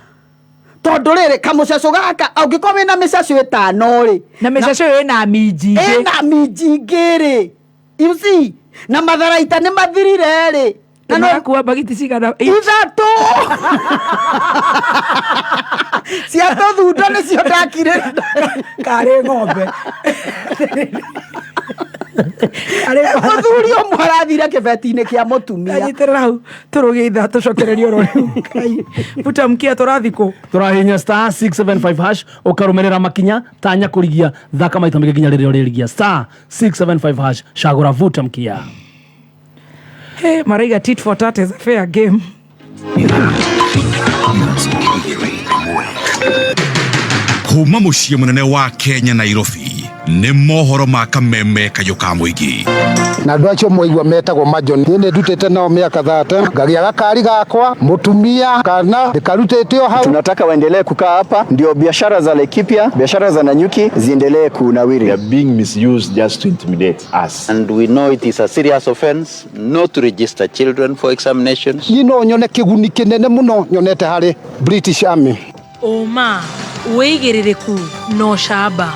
tondũ rĩrĩ kamũcacũ gaka, ũngĩkorwo wĩna mĩcacũ ĩtano rĩ, Na mĩcacũ ĩyo ĩna minji ingĩ. Ĩna minji ingĩ rĩ. You see, na matharaita nĩ mathirire rĩ na no kuwa bagiti cigana ithatũ cia tũthundo nĩcio ndakire karĩ ng'ombe. Mũthuri ũmwe arathire kĩbeti-inĩ kĩa mũtumia. Anyitĩrĩra hau tũrũge ithaa tũcokererie oro rĩu. Ngai, buta mkia tũrathi kũ? Tũrahihinya star 675 hash ũkarũmĩrĩra makinya tanya kũrigia thaka maita maingĩ nginya rĩrĩa ũrĩrigia star 675 hash cagũra vuta mkia. Hey, maraiga tit for tat is a fair game. Kuma muciĩ mũnene wa Kenya Nairobi nĩ mohoro ma kameme kayũ ka mũingĩ. Na andũ acio mwaigua metagwo Majon. Niĩ nĩ ndutĩte nao mĩaka 30 ngagĩa gakari gakwa mũtumia kana ndĩkarutĩte o hau. Tunataka waendelee kukaa hapa ndio biashara za Laikipia, biashara za Nanyuki ziendelee kunawiri. They are being misused just to intimidate us. And we know it is a serious offense not to register children for examinations. Niĩ no nyone kĩguni kĩnene mũno nyonete harĩ British Army. Ũma, wĩigĩrĩrĩku na ũcamba.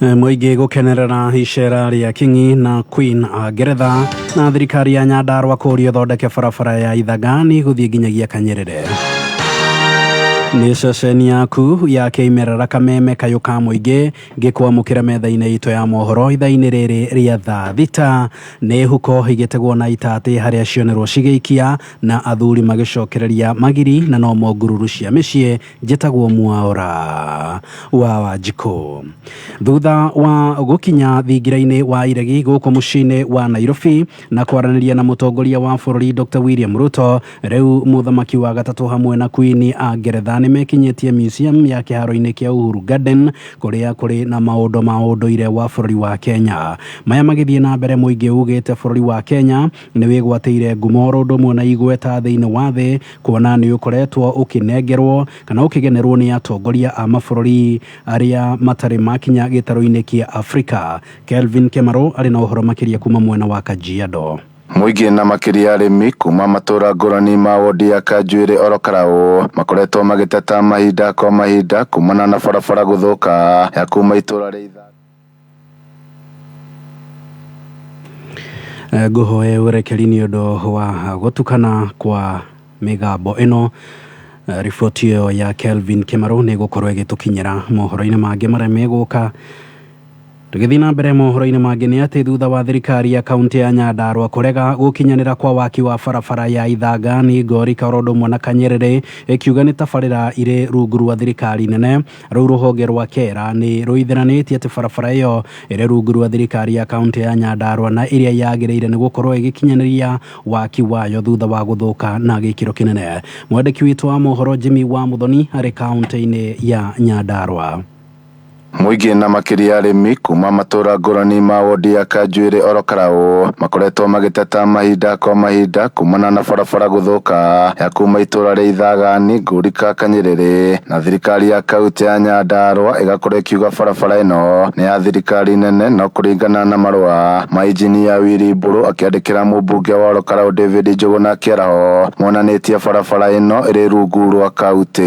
Mũingĩ gũkenerera icera rĩa King na Queen a Ngeretha na thirikari ya Nyandarua kũũrio ĩthondeke barabara ya Ithangani gũthiĩ nginyagia Kanyerere. Nĩ ceceni yaku ya kĩmerera kameme kayũ ka mũingĩ ngĩkwamũkĩra metha-inĩ itũ ya mohoro ithaa-inĩ rĩrĩ rĩa thaa thita. Nĩ huko igĩtegwo na itatĩ harĩa cionerwo cigĩikia na athuri magĩcokereria magiri na nomo ngururu cia mĩciĩ. Njĩtagwo Mwaora wa Wanjikũ. Thutha wa gũkinya thingira-inĩ wa iregi gũkũ mũciĩ-inĩ wa Nairobi na kwaranĩria na mũtongoria wa bũrũri Dr. William Ruto, rĩu mũthamaki wa gatatũ hamwe na Queen a Ngeretha nĩmekinyĩtie museum ya kĩharo-inĩ kĩa Uhuru Garden kũrĩa kũrĩ na maũndũ ma ũndũire wa bũrũri wa Kenya. Maya magĩthiĩ na mbere mũingĩ ugĩte bũrũri wa Kenya nĩ wĩgwatĩire ngumo oro ũndũ ũmwe na igweta thĩinĩ wa thĩ kuona nĩ ũkoretwo ũkĩnengerwo kana ũkĩgenerwo nĩ atongoria a mabũrũri arĩa matarĩ makinya gĩtarũ-inĩ kĩa Afrika. Kelvin Kemaro arĩ na ũhoro makĩria kuma mwena wa Kajiado. Mũingĩ na makĩria arĩmi kuma matũra ngũrani ma wodi ya Kanjuĩrĩ oro Karaũ makoretwo magĩteta mahinda kwa mahinda kumana na barabara gũthũka ya kuma itũra rĩa Ithanga. Ngũhoe ũrekeri nĩ ũndũ wa gũtukana kwa mĩgambo ĩno. Riboti ĩyo ya Kelvin Kemaro nĩ ĩgũkorwo ĩgĩtũkinyĩra mohoro-inĩ mangĩ marĩa megũka. Tũgĩthiĩ na mbere mohoro-inĩ mangĩ nĩ atĩ thutha wa thirikari ya kaunti ya Nyandarua kũrega gũkinyanĩra kwa waki wa barabara ya Ithangani Ngorika oro ũndũ ũmwe na Kanyerere ĩkiuga nĩ tabarĩra irĩ rungu rwa thirikari nene, rũu rũhonge rwa KERA nĩ rũithĩranĩtie atĩ barabara ĩyo ĩrĩ rungu rwa thirikari ya kaunti ya Nyandarua na ĩrĩa yagĩrĩire nĩ gũkorwo ĩgĩkinyanĩria waki wayo thutha wa gũthũka na gĩkĩro kĩnene. Mwandĩki witũ wa mohoro Jimmy wa Muthoni arĩ kaunti-inĩ ya Nyandarua. Mũingĩ na makĩria arĩmi kuma matũra ngũrani ma wodi ya Kanjuĩrĩ oro Karaũ makoretwo magĩteta mahinda kwa mahinda kumana na barabara gũthũka ya kuma itũra rĩa Ithangani Ngũrika Kanyerere na thirikari ya kaunti ya Nyandarua ĩgakorwo ĩkiuga barabara ĩno nĩ ya thirikari nene no kũringana na marũa ma injinia Willy Mbũrũ akĩandĩkĩra mũmbunge wa oro Karaũ David Njũgũna Kĩaraho monanĩtie barabara ĩno ĩrĩ rungu rwa kaunti.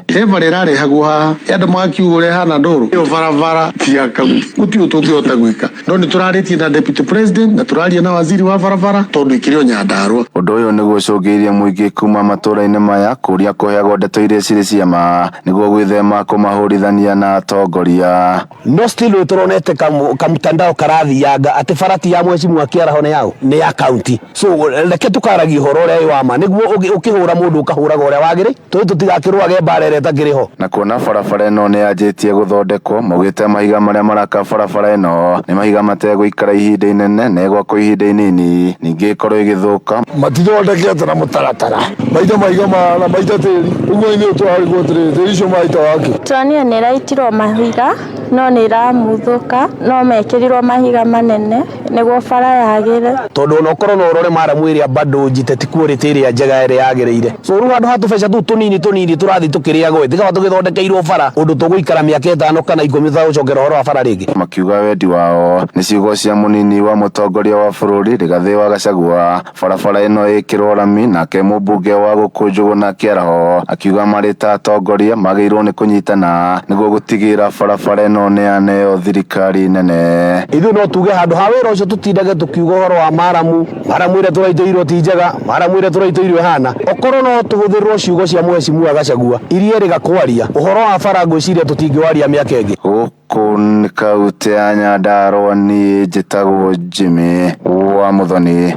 He bara ĩrarehagwo haha ya andũ magakiuga ũrĩa ĩhana ndũrũ barabara ti ya kaunti gũtirĩ tũngĩhota gwĩka no nĩ tũrarĩtie na deputy president na tũraria na waziri wa barabara tondũ ikĩrĩ o Nyandarua. Ũndũ ũyũ nĩguo ũcũngĩrĩirie mũingĩ kuma matũra-inĩ maya kũria kũheagwo ndeto iria cirĩ cia ma nĩguo gwĩthema kũmahũrithania na atongoria. No still tũronete kamutandao karathianga atĩ bara ti ya mheshimiwa Kĩaraho nĩ yao nĩ ya kaunti, so reke tũkaragia ũhoro ũrĩa wĩ wa ma nĩguo ũkĩhũra mũndũ ũkahũraga ũrĩa wagĩrĩire tondũ tũtigakĩrũage mbara ĩrĩa ĩtakĩrĩ ho. Na kuona barabara ĩno nĩ yanjĩtie gũthondekwo maugĩte mahiga marĩa maraka barabara ĩno nĩ mahiga mategũikara ihinda inene na ĩgwakwo ihinda inini ningĩ ĩkorwo ĩgĩthũka. Matithondekete na mũtaratara maita mahiga na maita tĩri ũguo ithuĩ tũrarigwo atĩrĩrĩ tĩri ũcio maita wake. Tuonire nĩ ĩraitirwo mahiga no nĩ ĩramuthũka no mekĩrirwo mahiga manene nĩguo bara yagĩre. Tondũ ona ũkorwo no ũrore maramu ĩrĩa bado njite ti quality ĩrĩa njega ĩrĩa yagĩrĩire, so rĩu handũ ha tũbeca tũu tũnini tũnini tũrathiĩ tũkĩrĩagwo ĩ tikaba tũgĩthondekeirwo bara ũndũ tũgũikara mĩaka 5 kana 10 tũtagũcokera ũhoro wa bara rĩngĩ. Makiuga wendi wao nĩ ciugo cia mũnini wa mũtongoria wa bũrũri Rigathĩ wa Gachagua barabara ĩno ĩkĩrwo rami, nake mũmbunge wa gũkũ Njũgũna Kĩaraho akiuga marĩ ta atongoria magĩrĩirwo nĩ kũnyitana nĩguo gũtigĩrĩra barabara ĩno ĩno nĩ yaneo thirikari nene. Ithuĩ no tuge handũ ha wĩra ũcio tũtindage tũkiuga ũhoro wa maramu maramu ĩrĩa tũraitĩirwo ti njega, maramu ĩrĩa tũraitĩirwo ĩhana, okorwo no tũhũthĩrwo ciugo cia mheshimiwa Gachagua iria erĩga kwaria ũhoro wa bara, ngwĩciria tũtingĩwaria mĩaka ĩngĩ. Gũkũ nĩ kaũntĩ ya Nyandarua, niĩ njĩtagwo Jimmy wa Muthoni.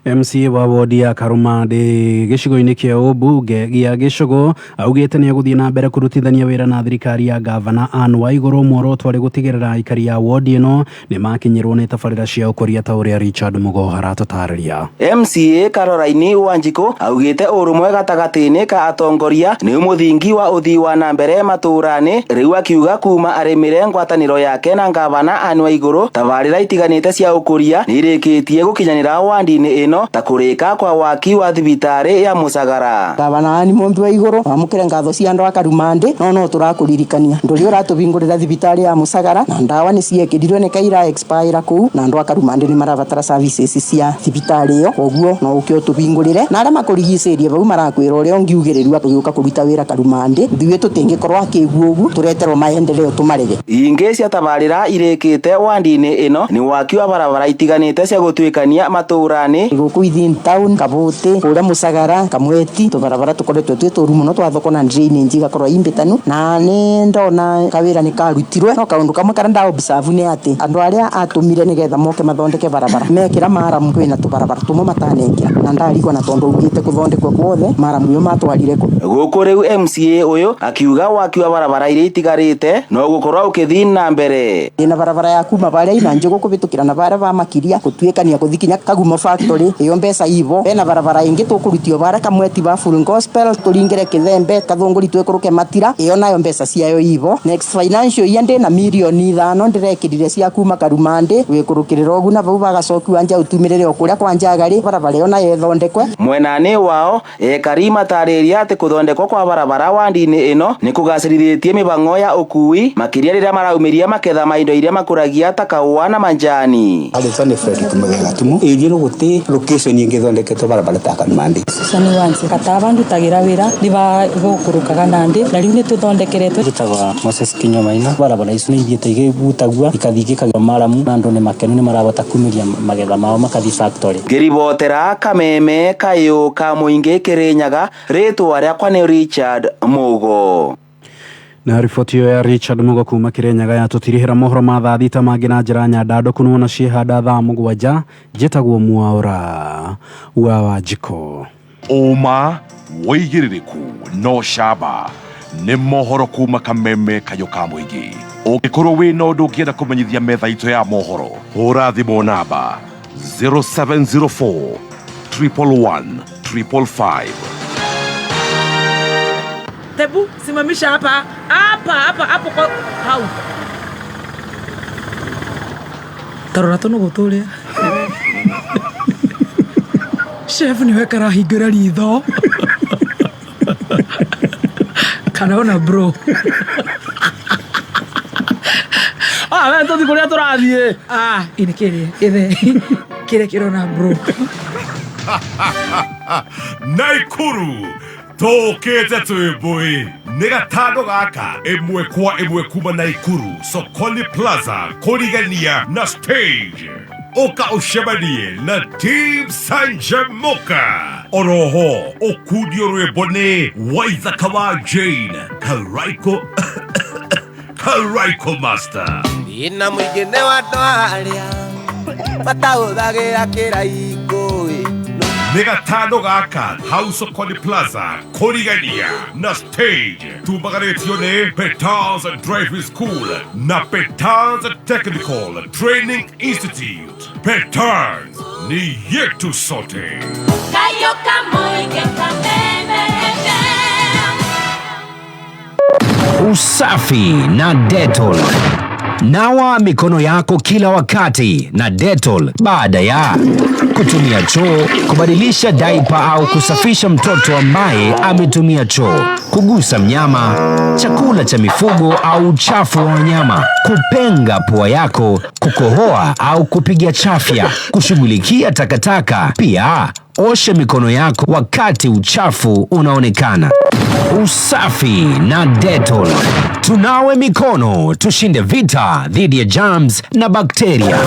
MCA wa wodi ya Karumandĩ gĩcigo-inĩ kĩa ũmbunge gĩa Gĩcũgũ augĩte nĩ egũthiĩ na mbere kũrutithania wĩra na thirikari ya gavana Anne Waigũrũ, muoroto arĩ gũtigĩrĩra aikari a wodi ĩno nĩ makinyĩrwo nĩ tabarĩra cia ũkũria ta ũrĩa Richard Mugo aratũtarĩria. MCA Caroline Wanjikũ augĩte ũrũmwe gatagatĩ-inĩ ka atongoria nĩ mũthingi wa ũthii wa na mbere matũũra-inĩ, rĩu akiuga kuma arĩmĩre ngwatanĩro yake na ngavana Anne Waigũrũ tabarĩra itiganĩte cia ũkũria nĩ irĩkĩtie gũkinyanĩra wandi-inĩ ĩno ta kũrĩka kwa waki wa thibitarĩ ya Mũcagara. Gavana Anne Mumbi wa Igũrũ wamũkĩre ngatho cia andũ a Karumandĩ, no tũrakũririkania ndũrĩ ũratũhingũrĩra thibitarĩ ya Mũcagara na ndawa nĩ ciekĩrirwe nĩ kaira expire kũu na andũ a Karumandĩ nĩ marabatara services cia thibitarĩ ĩyo, koguo no ũke ũtũhingũrĩre na arĩa makũrigicĩirie vau marakwĩra ũrĩa ũngiugĩrĩrua tũgĩũka kũruta wĩra Karumandĩ, ithuĩ tũtingĩkorwo akĩigua ũguo tũreterwo maendeleo tũmarege. Ingĩ cia tabarĩra irĩkĩte wandi-inĩ ĩno nĩ waki wa barabara itiganĩte cia gũtuĩkania matũũra-inĩ gũkũ within town, Kabuti, kũrĩa Mũcagara, Kamweti, tũbarabara tũkoretwo twĩ tũru mũno twa thoko na drainage igakorwo imbĩtanu, na nĩ ndona kawĩra nĩ karutirwe, no kaũndũ kamwe karĩa nda observe nĩ atĩ andũ arĩa atũmire nĩgetha moke mathondeke barabara mekĩra maramu kwĩna tũbarabara tũmwe matanekĩra na ndarigwo na tondũ augĩte kũthondekwo guothe maramu ĩyo matwarire kũ. Gũkũ rĩu MCA ũyũ akiuga waki wa barabara iria itigarĩte no gũkorwo ũkĩthiĩ na mbere. Ĩna barabara ya kuma barĩa ina njũgũ kũhĩtũkĩra na barĩa ba makiria gũtuĩkania gũthiĩ kinya Kagumo factory ĩyo mbeca ivo, bena barabara ĩngĩ tũkũrutio barĩa Kamweti ba Full Gospel tũringĩre Kĩthembe Kathũngũri twĩkũrũke Matira ĩyo nayo mbeca ciayo ivo. Next financial year ndĩna 5 mirioni ndĩrekĩrire cia kuma Karumandĩ gwĩkũrũkĩrĩra ũgu na vau bagacokiwa nja ũtumĩrĩre o kũrĩa kwa Njagarĩ barabara ĩyo nayo ĩthondekwe. Mwena-inĩ wao ekari matarĩria atĩ kũthondekwo kwa barabara wandi-inĩ ĩno nĩ kũgacĩrithĩtie mĩhang'o ya ũkui makĩria rĩrĩa maraumĩria maketha ma indo iria makũragia ta kahũa na manjani. Arĩtwa nĩ Fredrick Mũgega Tumu ĩrie no gũtĩ location ĩngĩ ĩthondeketwo barabara ta Karumandĩ. Susan Wansi Kataba ndutagira wira niba gũkũrũkaga nandi na rĩu nĩ tũthondekeretwo. Njĩtagwo Moses Kinyua Maina, barabara icu nĩ ithiĩte igĩbutagua ikathiĩ igĩkagĩrwo maramu na andũ nĩ makenu nĩ marahota kumĩria magetha mao makathi factory. Ngĩribotera Kameme kayũ ka mũingĩ Kĩrĩnyaga, rĩtwa rĩakwa nĩ Richard Mugo. Na riboti ĩyo ya Richard Mugo kuma Kĩrĩnyaga yatũtirihĩra mohoro ma thaa 6 mangĩ na njĩra nyandandũku nĩwona ciĩhanda thaa 7. Njĩtagwo Mwaũra wa Wanjikũ. Ũma wĩigĩrĩrĩku no camba nĩ mohoro kuma Kameme kayũ ka mũingĩ. Ũngĩkorwo wĩna ũndũ ũngĩenda kũmenyithia metha itũ ya mohoro, hũra thimũ namba 0704 111 555. Tebu simamisha hapa hapa hapa hapo kwa hau tarora tũnũgũ tũrĩa chef nĩwe karahingũra ritho karona bro. Ah, we tũthi kũrĩa tũrathiĩ. Ah, ini kĩrĩa kĩthe kĩrĩa kĩrona bro. Naikuru tũkĩte twĩ mbũi nĩ gatano gaka ĩmwe kwa ĩmwe kuma Naikuru Sokoli Plaza kũrigania na stage, ũka ũcemanie na Team Sanjamuka, oroho ũkundio rwĩmbo nĩ Waithaka wa Jane Karaiko Karaiko Master. Ina mũingĩ nĩ wa andũ arĩa matahũthagĩra kĩraikũ. Nĩ gatano gaka hau Sokoli Plaza kũrigania na stage, tumbagarĩtio nĩ Petals Driving School na Petals Technical Training Institute. Petals ni yetu sote. Kayoka Moige Kameme FM. Usafi na Dettol. Nawa mikono yako kila wakati na Dettol baada ya kutumia choo, kubadilisha daipa au kusafisha mtoto ambaye ametumia choo, kugusa mnyama, chakula cha mifugo au uchafu wa wanyama, kupenga pua yako, kukohoa au kupiga chafya, kushughulikia takataka. Pia Osha mikono yako wakati uchafu unaonekana. Usafi na Dettol. Tunawe mikono, tushinde vita dhidi ya germs na bakteria.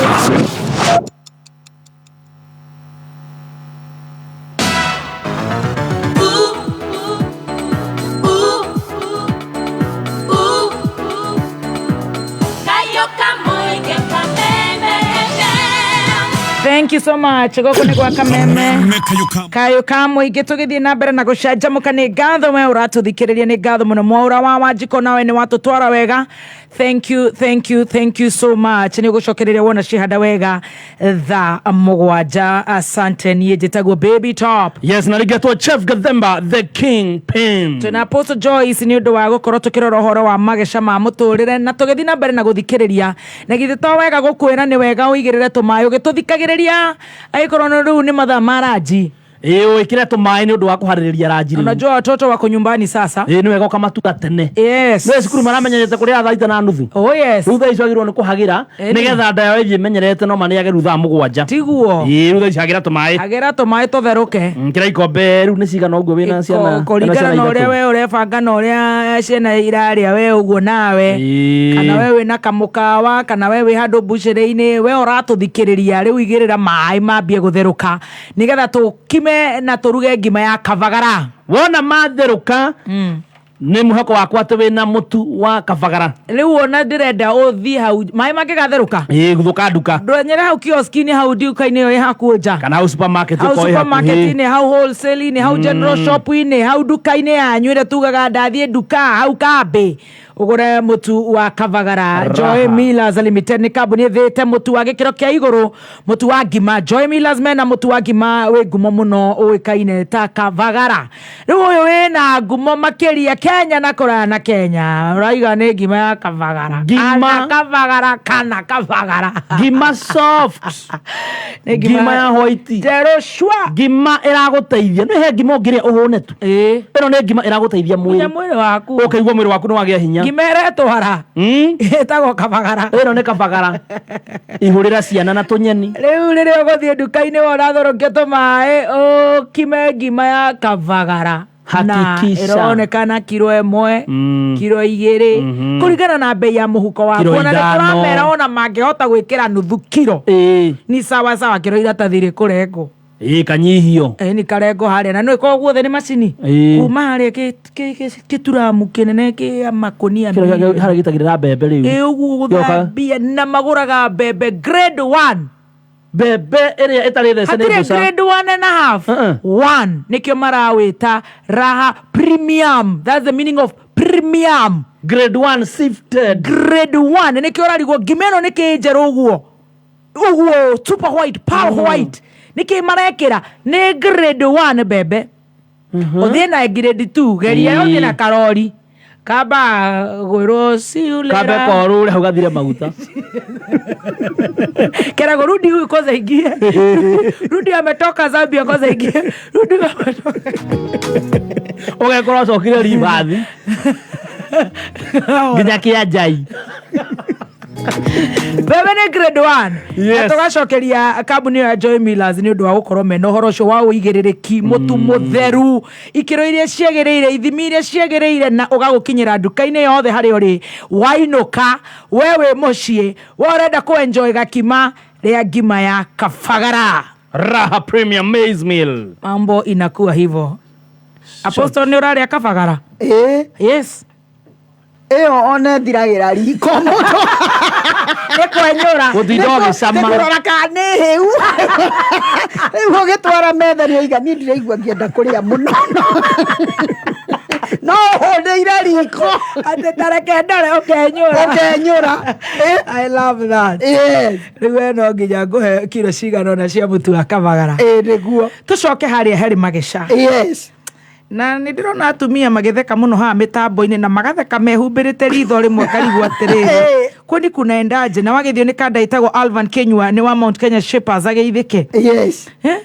Thank you so much. Gũkũ nĩ gwa Kameme kayũ ka mũingĩ. Tũgĩthiĩ na mbere na gũcanjamũka. Nĩ ngatho we ũratũthikĩrĩria, nĩ ngatho mũno. Mwaũra wa Wanjikũ, nawe nĩ watũtwara wega. Thank you, thank you, thank you so much. Nĩ ũgũcokereria wona cihanda wega thaa 7. Asante. Niĩ njĩtagwo Baby Top. Yes, na rĩngĩ Chef Gathemba, the King Pin. Twĩna Apostle Joyce nĩ ũndũ wa gũkorwo tũkĩrora ũhoro wa mageca ma mũtũrĩre na tũgĩthiĩ na mbere na gũthikĩrĩria. Na githĩ to wega gũkwĩra nĩ wega ũigĩrĩre tũmaĩ ũgĩtũthikagĩrĩria, angĩkorwo nĩ rĩu nĩ mathaa ma ranji? Ĩĩ, wĩkĩre tũmaĩ nĩ ũndũ wa kũharĩrĩria ranji rĩu. Unajua watoto wako nyumbani sasa. Ĩĩ, nĩ wega ũkamatuga tene. Yes. Nĩ cukuru maramenyerete kũrĩa thaa 6:30. Oh yes. Rĩu thaa icio agĩrĩirwo nĩ kũhagĩra Ĩni. nĩgetha nda yao ĩthiĩ ĩmenyerete no marĩage rĩu thaa 7. Tiguo. Ĩĩ, rĩu thaa icio hagĩra tũmaĩ. Hagĩra tũmaĩ tũtherũke. Kĩra ikombe rĩu nĩ cigana ũguo wĩna ciana? Kũringana na ũrĩa we ũrebanga na ũrĩa ciana irarĩa we ũguo nawe, kana we wĩna kamũkawa, kana we wĩ handũ mbucĩrĩ-inĩ, we ũratũthikĩrĩria rĩu, igĩrĩra maĩ mambie gũtherũka nĩgetha tũkime na tũruge ngima ya kabagara. Wona matherũka, nĩ mwĩhoko wakwa atĩ wĩna mũtu wa kabagara. Rĩu ona ndĩrenda ũthiĩ hau maĩ mangĩgatherũka. Ĩĩ, gũthũka nduka. Ndwenyere hau kioski-inĩ, hau nduka-inĩ ĩyo ĩ hakuhĩ nja, kana hau supermarket hau ũkorwo ĩ hakuhĩ. Supermarket-inĩ, hau wholesale-inĩ, hau general shop-inĩ, hau nduka-inĩ yanyu ĩrĩa tugaga ndathiĩ nduka hau kambĩ ũgũre mũtu wa kabagara. Joy Millers Limited nĩ kambuni ĩthĩte mũtu wa gĩkĩro kĩa igũrũ, mũtu wa ngima. Joy Millers mena mũtu wa ngima wĩ ngumo mũno ũĩkaine ta kabagara. Rĩu ũyũ wĩna ngumo makĩria Kenya na kũraya na Kenya, ũraiga nĩ ngima ya kabagara. Ngima. Kana kabagara, kana kabagara. Ngima soft. Nĩ ngima ya white. Njerũ cua. Ngima ĩragũteithia. Nĩ he ngima ũngĩrĩa ũhũne tu. Ĩno nĩ ngima ĩragũteithia nginya mwĩrĩ. Mwĩrĩ waku. Ũkaigua mwĩrĩ waku nĩ wagĩa hinya. Ngima ĩretwara ĩtagwo kabagara. Ĩno nĩ kabagara. Ihũrĩra ciana na tũnyeni. Rĩu rĩrĩa ũgũthiĩ nduka-inĩ wona therũkia tũmaĩ ũkime ngima ya kabagara na Hakikisha. ĩronekana kiro 1, kiro 2, kũringana na bei ya mũhuko waku. Kiro Ona nĩ 5. tũramera ona mangĩhota gwĩkĩra nuthu kiro ni sawa sawa, kiro iratathi rĩkũrengwo. Ĩĩ, kanyihio. Ĩ nĩ karengo harĩa na nĩ ĩkoragwo guothe nĩ macini kuma harĩa kĩturamu kĩnene kĩa makũnia. Kĩrĩa harĩa gĩitagĩrĩra mbembe rĩu. Ĩ ũguo. Gĩoka- Gũthambia na magũraga mbembe grade one. Mbembe ĩrĩa ĩtarĩ thece nĩ Hatirĩ mboca. grade one and a half, one. Nĩkĩo marawĩta Raha Premium. That's the meaning of premium. Grade one sifted. Grade one. Nĩkĩo ũrarigwo ngima ĩno nĩkĩ njerũ ũguo ũguo, super white, pearl white, nĩkĩ marekĩra? Nĩ grade one mbembe. Ũthiĩ na grade two, geria ũthiĩ na karori kamba gwĩrwo ciulera. Kambe korũre hau gathire maguta. Kerago rudi huyu kwanza ingie. Rudi ametoka Zambia kwanza ingie. Rudi ametoka. Ũgekora ũcokire ribathi nginya kĩa njai. Mbembe nĩ grade one. Yes. Na tũgacokeria kambuni ĩyo ya Joy Millers nĩ ũndũ wa gũkorwo mena ũhoro ũcio wa ũigĩrĩrĩki, mũtu mũtheru, ikĩro iria ciagĩrĩire, ithimi iria ciagĩrĩire, na ũgagũkinyĩra nduka-inĩ yothe harĩa ũrĩ. Wainũka, we wĩ mũciĩ, we ũrenda kũ enjoy gakima, rĩa ngima ya kabagara. Raha Premium Maize Meal. Mambo inakuwa hivyo. Apostle, nĩ ũrarĩa kabagara? Ĩĩ. Yes. Ĩyo ona ĩthiragĩra riko mũno. Nĩ kwenyũra. Gũtinda ũgĩcama. Nĩ kũrora kana nĩ hĩu. Rĩu ũgĩtwara metha nĩ oiga niĩ ndiraigua ngĩenda kũrĩa mũno, no ũhũndĩire riko. Atĩ tareke ndore, ũkenyũra. Ũkenyũra. I love that. Yes. Rĩu we no nginya ngũhe kiro cigana ũna cia mũtu wa kabagara. Ĩĩ nĩguo. Tũcoke harĩa harĩ mageca. Yes. Na nĩ ndĩrona atumia magĩtheka mũno haha mĩtambo-inĩ na magatheka mehumbĩrĩte ritho rĩmwe, karigwo atĩrĩrĩ, kwani kunaendaje? Na wagĩthio nĩ kanda ĩtagwo Alvan Kenyua nĩ wa Mount Kenya Shippers ageithĩke. Yes. Eh?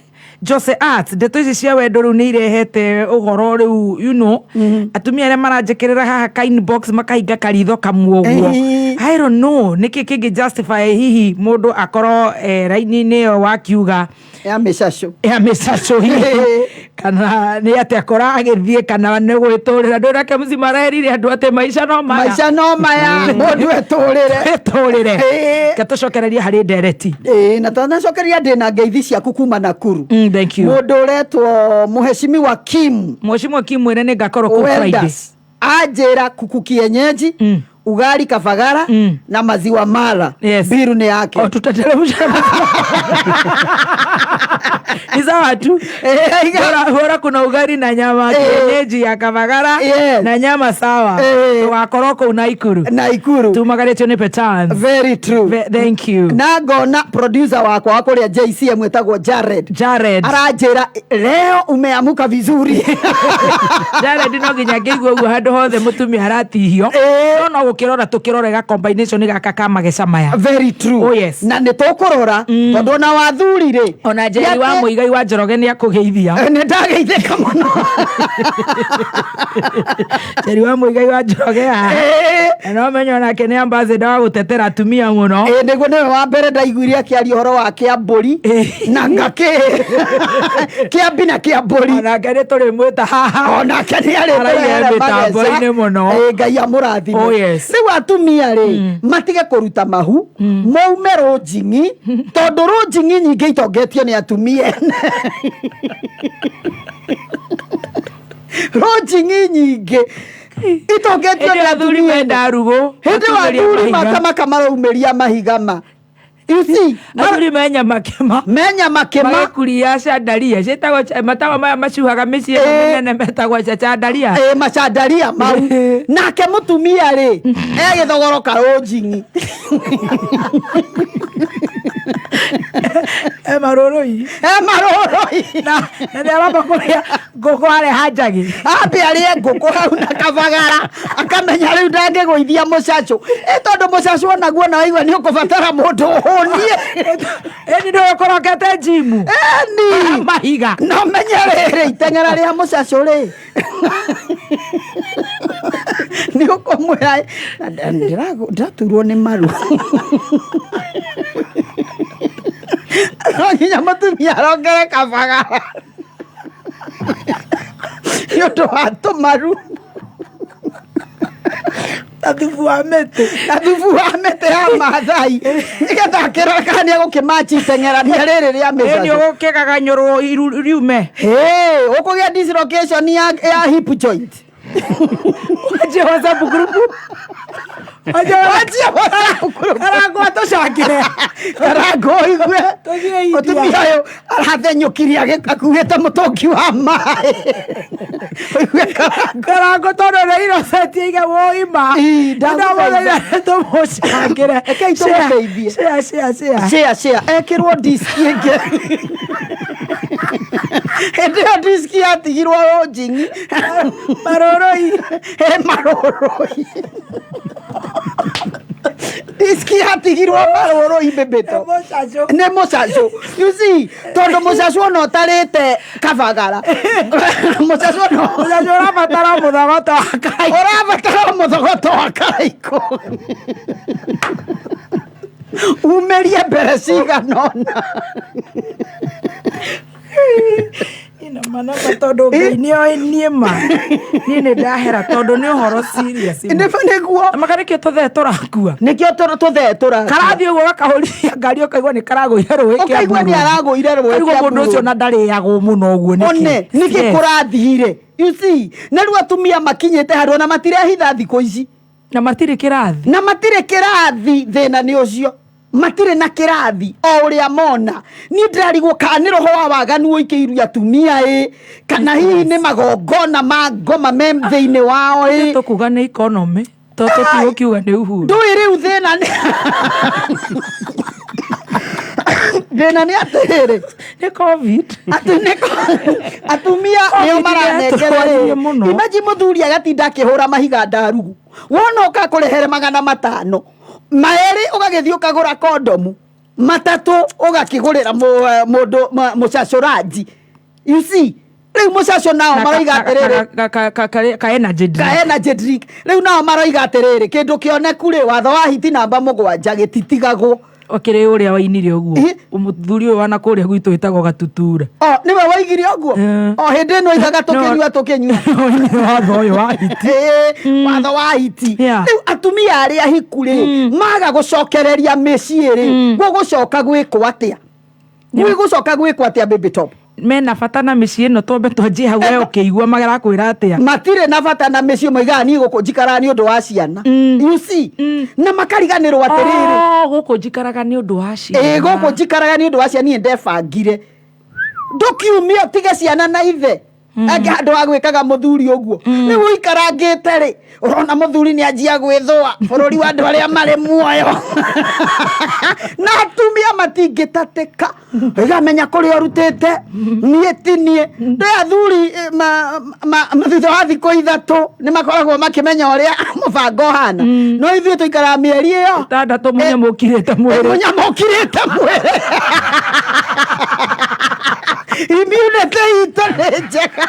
Jose Art, ndeto ici cia wendo rĩu nĩ irehete ũhoro rĩu, atumia arĩa maranjĩkĩrĩra haha ka inbox makahinga karitho kamwe ũguo. I don't know nĩkĩ kĩngĩ justify hihi mũndũ akorwo raini-inĩ ĩyo wakiuga ya mĩcacũ ya mĩcacũ hihi kana nĩ atĩ akorwo agĩthiĩ kana nĩ gwĩtũrĩra ndũrake mũcima arerire andũ atĩ maica no maya. Maica no maya, mũndũ etũrĩre. Etũrĩre. Reke tũcokererie harĩ ndereti. Ĩĩ, na twanacokeria ndĩ na ngeithi ciaku kuma Nakuru. Thank you. Mũndũ ũretwo Mheshimiwa Kim. Mheshimiwa Kim mwĩre nĩ ngakorwo kũu Friday. Welders. Anjĩra kuku kienyeji ugali kabagara na maziwa mala. Yes. Biru nĩ yake. O tutateremsha. Ni sawa tu. Bora, bora kuna ugali na nyama kienyeji ya Kabagara na nyama sawa. Tugakorwo kũu Naikuru. Naikuru. Tumagarĩtio nĩ Petans. Very true. Thank you. Na ngona producer wakwa wa kũrĩa JCM wĩtagwo Jared. Jared. Aranjĩra leo umeamuka vizuri. Jared no nginya ngĩigua ũguo handũ hothe mũtumia aratihio. No no gũkĩrora tũkĩrora ga combination gaka ka mageca maya. Very true. Oh yes. Na nĩ tũkũrora tondũ ona wathuri rĩ Ona Njeri wa Mũigai wa Njoroge nĩ akũgeithia. Nĩ ndageithĩka mũno. Njeri wa Mũigai wa Njoroge haha. Na no menye onake nĩ ambassador wa gũtetera atumia mũno. Ĩĩ nĩguo nĩwe wa mbere ndaiguire akĩaria ũhoro wa kĩambũri na ngakĩ kĩambi na kĩambũri. Onake nĩ tũrĩmwĩta haha. Onake nĩ Araigire arĩtũrehere mĩtambo-inĩ mũno. Ĩĩ Ngai amũrathime. Oh, yes. Rĩu atumia rĩ matige kũruta mahu maume rũnjing'i tondũ rũnjing'i nyingĩ itongetio nĩ atumia ene. Rũnjing'i nyingĩ itongetio Hĩndĩ nĩ ĩyo athuri atumia ene. menda rugũ. Hĩndĩ ĩyo matumĩria athuri mahiga. makamaka maraumĩria mahiga ma. You see, Athuri menyama kĩma. Menyama kĩma. Magĩkuria candaria ciĩtagwo matawa maya macuhaga mĩciĩ ĩno mĩnene metagwo candaria. Ĩĩ macandaria mau. Nake mũtumia rĩ e gĩthogoro karũnjing'i. E marũrũi. E marũrũi. Na nĩ aramba kũrĩa ngũkũ areha njagi. Ambe arĩe ngũkũ hau na kabagara akamenya rĩu ndangĩgũithia mũcacũ. Ĩ tondũ mũcacũ onaguo na waigua nĩ ũkũbatara mũndũ ũhũnie. Ĩni nĩwe ũkorokete njimu. Ĩni. Mahiga. No menye rĩrĩ iteng'era rĩa mũcacũ rĩ nĩ ũkũmwĩra ndĩraturwo nĩ maru. No nginya mũtumia arongere kabagara nĩ ũndũ wa tũmaru. Na thubu wa mĩtĩ. Na thubu wa mĩtĩ ya Maathai nĩgetha akĩrora kana nĩ egũkĩmachi iteng'erania rĩrĩ rĩa Ĩni mĩcacũ. ũgũkĩgaganyũrwo iru riume. Hĩ, ũkũgĩa dislocation ya hip joint. Wanjie WhatsApp group. Wanjie WhatsApp group. Karango atũcangĩre. Karango ũigue. Tũthiĩ India. Mũtumia ũyũ arathenyũkirie akuĩte mũtũngi wa maĩ. Ũigue karango. Karango tondũ nĩ innocent aiga woima. Ii, ndagũthaitha. Ndamũthaitha tũmũcangĩre. Rekei tũmũteithie. Share, share, share. Share, share. Ekĩrwo disk ĩngĩ. Hĩndĩ ĩyo disk yatigirwo rũnjing'i. Marũrũi. Ĩ marũrũi. Disk yatigirwo marũrũi mbĩmbĩto. Nĩ mũcacũ. You see, tondũ mũcacũ ona ũtarĩte kabagara. Mũcacũ ona Mũcacũ ũrabatara mũthogoto wa karaikũ. Ũrabatara mũthogoto wa karaikũ. Umĩrie mbere cigana ũna. Ina mana ma tondũ Ngai nĩoĩ niĩ ma. Niĩ nĩ ndahera tondũ nĩ ũhoro serious. Nĩguo. Maka nĩkĩo tũthee tũrakua. Nĩkĩo tũthee tũrakua. Karathiĩ ũguo gakahũrithia ngari ũkaigua nĩ karagũire rũĩ Ũkaigua nĩ aragũire rũĩ Karigwo Kiambu mũndũ ũcio Road. na ndarĩagwo mũno ũguo nĩkĩ? One, nĩkĩ Yes. kũrathire? You see, na rĩu atumia makinyĩte handũ ona matirehitha thikũ ici. Na matirĩ kĩrathi. Na matirĩ kĩrathi, thĩna nĩ ũcio. Matirĩ na kĩrathi o ũrĩa mona. Niĩ ndĩrarigwo kana nĩ roho wa waganu ũikĩirie atumia ĩ, kana hihi nĩ magongona ma ngoma me thĩinĩ wao ĩ. Tũkuga nĩ economy, to tũtigũkiuga nĩ Uhuru. Ndũĩ rĩu thĩna nĩ thĩna nĩ atĩrĩrĩ. Nĩ COVID. Atĩ nĩ atumia nĩo Covid maranengera nĩyatũrwaririe rĩ. mũno. Imagine mũthuri agatinda akĩhũra mahiga ndarugu. Wona ũkakũrehere 500. Maerĩ ũgagĩthiĩ ũkagũra kondomu. Matatũ ũgakĩgũrĩra mũndũ mũcacũranji. You see, Rĩu mũcaco nao Na maroiga atĩrĩrĩ, ka energy drink. Ka energy drink. Rĩu nao maroiga atĩrĩrĩ, kĩndũ kĩoneku rĩ, watho wa hiti namba 7 gĩtitigagwo. Okĩrĩ ũrĩa wainire ũguo mũthuri ũyũ wana kũrĩa gwitũ wĩtagwo Gatutura. O nĩwe waigire ũguo, o hĩndĩ ĩno aigaga tũkĩnyua tũkĩnyua. Wainire watho ũyũ wa hiti. Ĩĩ, watho wa hiti. Rĩu atumia arĩa ahiku rĩ, maga gũcokereria mĩciĩ rĩ, gũgũcoka gwĩkwo atĩa? Gwĩgũcoka gwĩkwo atĩa, baby top? Mena bata na mĩciĩ ĩno, twambe twanjie hau. We ũkĩigua marakwĩra atĩa? Matirĩ na bata na mĩciĩ, moigaga niĩ gũkũ njikaraga nĩ ũndũ wa ciana, you see, na makariganĩrwo atĩrĩrĩ, Oh, gũkũ njikaraga nĩ ũndũ wa ciana. Ĩĩ, gũkũ njikaraga nĩ ũndũ wa ciana, niĩ ndebangire. Ndũkiumia ũtige ciana na ithe angĩ handũ ha gwĩkaga mũthuri ũguo. Rĩu ũikarangĩte rĩ, ũrona mũthuri nĩ anjia gwĩthũa bũrũri wa andũ arĩa marĩ muoyo, na atumia matingĩtatĩka ĩgamenya kũrĩa ũrutĩte. Niĩ ti niĩ ndĩ athuri eh, thutha wa thikũ 3 nĩ makoragwo makĩmenya ũrĩa mũbango ũhana, no ithuĩ tũikaraga mĩeri ĩyo 6 mũnyamũkirĩte mwĩrĩ. Mũnyamũkirĩte mwĩrĩ, immunity itũ nĩ njega.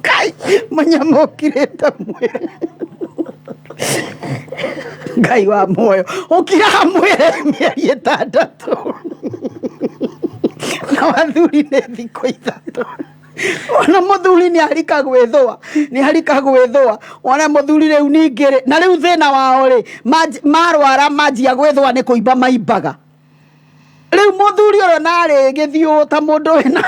Kai, mũnyamũkirĩte mwĩrĩ, Ngai wa muoyo, ũkiraga mwĩrĩ mĩeri 6, na athuri nĩ thikũ 3. Ona mũthuri nĩ arika gwĩthũa, nĩ arika gwĩthũa. Ona mũthuri rĩu ningĩ rĩ, na rĩu thĩna wao rĩ, marwara manjia gwĩthũa nĩ kũimba maimbaga. Rĩu mũthuri ũrĩa narĩ gĩthiũ ta mũndũ wĩna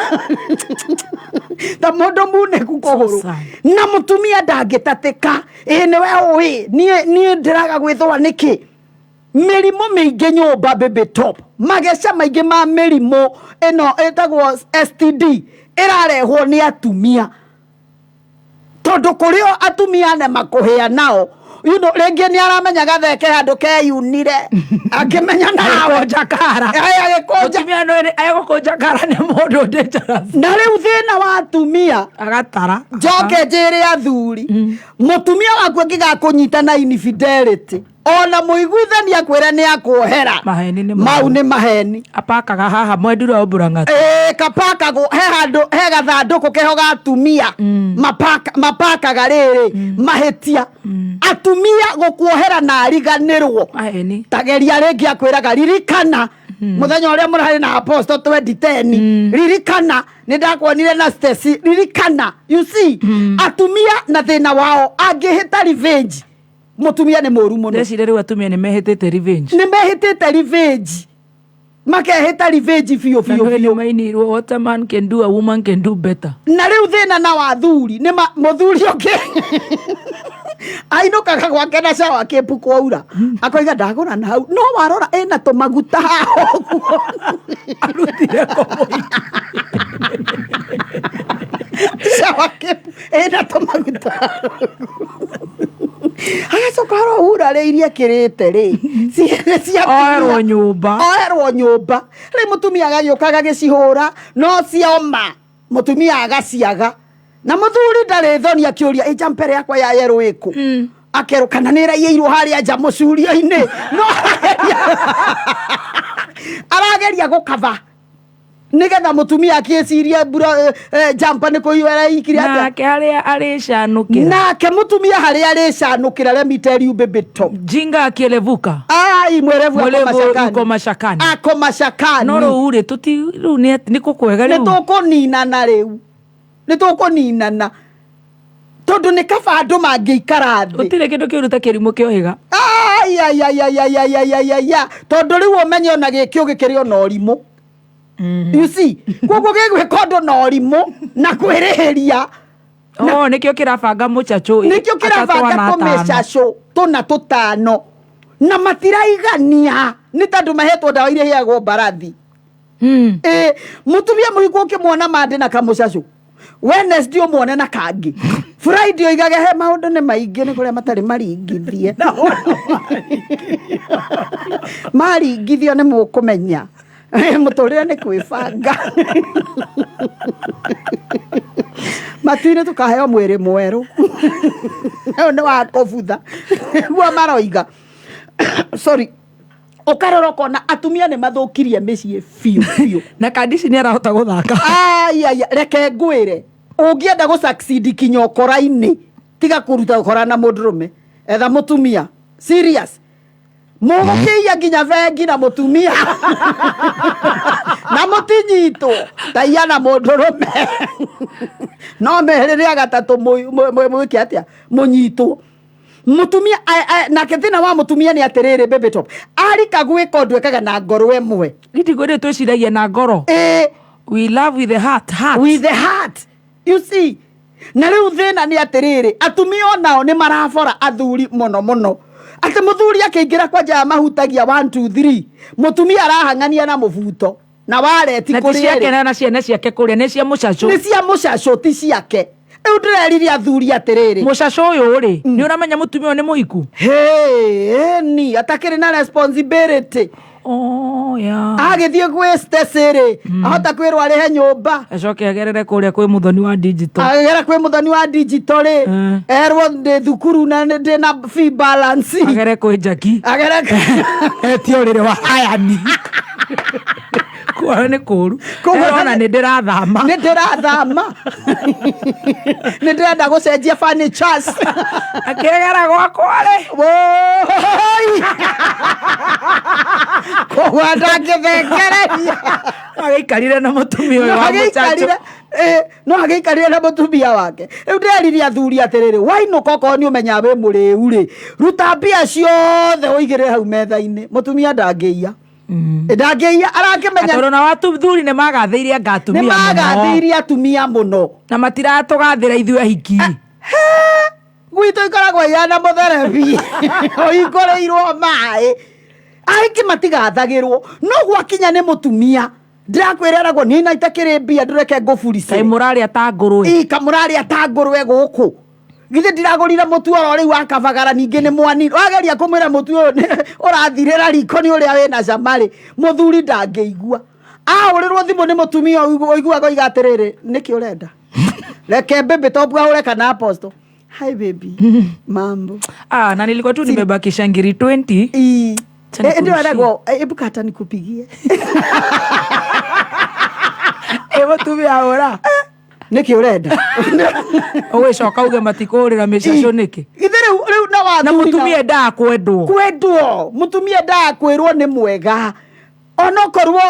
ta mũndũ munĩku kũgũrũ, na mũtumia ndangĩtatĩka. Ĩ nĩwe ũĩ niĩ ndĩraga gwĩthũa nĩkĩ? Mĩrimũ mĩingĩ nyũmba, baby top, mageca maingĩ ma mĩrimũ ĩno ĩtagwo STD ĩrarehwo nĩ atumia, tondũ kũrĩ o atumia ane makũhĩa nao, rĩngĩ nĩ aramenya gatheke handũ keyunire akĩmenya nawe. Agĩkũnja kara. Ĩ, agĩkũnja. Mũtumia no egũkũnja kara nĩ mũndũ dangerous. Na rĩu thĩna wa atumia agatara. Njoke njĩre athuri, mũtumia waku angĩgakũnyita na infidelity, ona mũiguithania kwĩra nĩ akuohera, Maheni nĩ mau nĩ maheni. Apakaga haha mwendire wa Mburang'ati. Ĩĩ, kapakagwo he handũ he gathandũkũ keho ga atumia, mapakaga rĩrĩ mahĩtia. Atumia gũkuohera na ariganĩrwo, Maheni. Tageria rĩngĩ, akwĩraga ririkana mũthenya ũrĩa mũrarĩ na apostle 2010, ririkana nĩ ndakuonire na Stacy, ririkana. You see, atumia na thĩna wao angĩhĩta revenge, mũtumia nĩ mũru mũno. Ndeciria rĩu atumia nĩ mehĩtĩte revenge. Nĩ mehĩtĩte revenge, makehĩta revenge biũ Na biũ nĩ biũ. Mainirwo what a man can do, a woman can do better. Na rĩu thĩna na wathuri nĩ mũthuri ũngĩ ainũkaga gwake na cawa kĩmbu kwaura, akoiga ndagũra na hau, no warora ĩna tũmaguta haha ũguo. Arutire kũ mũingĩ? Cawa kĩmbu ĩna tũmaguta, agacoka arohura rĩ, iria kĩrĩte rĩ ciene cia Oerwo nyũmba. Oerwo nyũmba. Rĩ mũtumia agagĩũka agagĩcihũra, no cioma mũtumia agaciaga, na mũthuri ndarĩ thoni akĩũria ĩ jumper yakwa ya yellow ĩkũ, akerwo kana nĩ ĩraiyĩirwo harĩa nja mũcurio-inĩ, no arageria gũkaba nigetha mũtumia akĩcirie mbura jumper nĩ kũiywo araikire atĩa. Nake harĩa arĩcanũkĩra. Nake mũtumia harĩa arĩcanũkĩra, let me tell you, baby top, Jinga akielevuka. Ai, mwerevu ako Mwerevu mashakani. yuko mashakani. Ako mashakani. No rĩu rĩ, tũti rĩu nĩ kũkwega Nĩ rĩu. tũkũninana rĩu, nĩ tũkũninana, tondũ nĩ kaba andũ mangĩikara thĩ. Gũtirĩ kĩndũ kĩũru ta kĩrimũ kĩohĩga. Aiaiaiaiaiaiaia, tondũ rĩu ũmenye ona gĩkĩũgĩ kĩrĩ ona ũrimũ, you see, koguo gĩgwĩka ũndũ na ũrimũ na kwĩrĩhĩria. Oh, nĩkĩo kĩrabanga mũcacũ. Nĩkĩo 3 kĩrabanga na 5. Tũmĩcacũ tũna tũtano, na matiraigania nĩ tondũ mahetwo ndawa iria iheagwo mbarathi. Ĩ mũtumia mũhiku ũkĩmuona Monday na kamũcacũ, Wednesday ũmuone na kangĩ, Friday oigage he maũndũ nĩ maingĩ, nĩ kũrĩa matarĩ maringithie, maringithio nĩ mũkũmenya mũtũrĩre nĩ kwĩbanga. Matu-inĩ tũkaheo mwĩrĩ mwerũ, ũyũ nĩ wa kũbutha, nĩguo maroiga. Sorry. Ũkarora ũkona atumia nĩ mathũkirie mĩciĩ biũ biũ. Na kandici nĩ arahota gũthaka. Ai, reke ngwĩre, ũngĩenda gũ succeed kinya ũkora-inĩ, tiga kũruta ũkora na mũndũrũme, etha mũtumia serious. Mũgũkĩiya nginya bengi na mũtumia na mũtinyitwo, taiya na mũndũrũme no merĩ rĩa gatatũ mwĩke atĩa, mũnyitwo. Mũtumia nake thĩna wa mũtumia nĩ atĩrĩrĩ, baby top, arika gwĩka ũndũ ekaga na ngoro ĩmwe. Gĩtigũ rĩ twĩciragia na ngoro. We love with the heart, heart. With the heart, you see. Na rĩu thĩna nĩ atĩrĩrĩ, atumia onao nĩ marabora athuri mũno mũno, atĩ mũthuri akĩingĩra kwanja ya mahutagia 1 2 3, mũtumia arahang'ania na mũbuto na wareti. Na ti kũrĩ ciake erĩ. Na ciana ciake kũrĩa nĩ cia mũcacũ. Nĩ cia mũcacũ, ti ciake. Rĩu ndĩrerire athuri atĩrĩrĩ, Mũcacũ ũyũ rĩ, nĩ ũramenya mũtumia ũyũ nĩ mũhiku. Ni atakĩrĩ na responsibility. Oh, yeah. Agĩthiĩ gwĩ Stacy rĩ, ahota kwĩrwo arĩhe nyũmba. Acoke agerere kũrĩa kwĩ mũthoni wa digital. Agera kwĩ mũthoni wa digital rĩ, erwo ndĩ thukuru na ndĩ na fee balance. Agere kwĩ Jackie. Agere etie ũrĩrĩ wa ayani. Kuo nĩ kũru. Koguo Erona nĩ ndĩrathama. Nĩ ndĩrathama, nĩ ndĩrenda gũcenjia furnitures. Akĩgera gwakwa rĩ. Woi! Koguo ndangĩthengereria. Agĩikarire na mũtumia ũyũ No wa mũcacũ. No agĩikarire na mũtumia wake. Rĩu ndĩreririe athuri atĩrĩrĩ, wainũka okorwo nĩ ũmenyaga wĩ mũrĩu rĩ, ruta mbia ciothe ũigĩrĩre hau metha-inĩ. Mũtumia ndangĩiya, ndangĩiya, arakĩmenya. Tondũ na athuri nĩ magathĩirie anga atumia Nĩ mũno. magathĩirie atumia mũno. Na matiratũgathĩra ithuĩ ahiki. Gwitũ ikoragwo ihana mũtherebi ũhingũrĩirwo maĩ. Ahiki matigathagĩrwo, no gwakinya nĩ mũtumia, ndĩrakwĩra eragwo niĩ na itakĩrĩ mbia, ndũreke ngũburice. Kaĩ mũrarĩa ta ngũrwe. Ĩ, kamũrarĩa ta ngũrwe gũkũ. Githĩ ndiragũrire mũtu oro rĩu wa kabagara, ningĩ nĩ mwani wageria kũmwĩra mũtu ũyũ ũrathirĩra riko nĩ ũrĩa wĩna cama rĩ, mũthuri ndangĩigua. Ahũrĩrwo thimũ nĩ mũtumia ũiguaga oiga atĩrĩrĩ, nĩkĩ ũrenda, reke baby top ahũre kana apostle, hi baby, mambo. Ah, na nilikuwa tu nimebakisha ngiri 20. Acha Ndio nikurushie. aragwo, ebu kata nikupigie. Ĩ, mũtumia ahũra. Nĩkĩ ũrenda? Ũgĩcoka uge matikũrĩra mĩcacũ nĩkĩ? Githĩ rĩu na Na wathuri mũtumia endaga kwendwo. Kwendwo, mũtumia endaga kwĩrwo nĩ mwega, onokorwo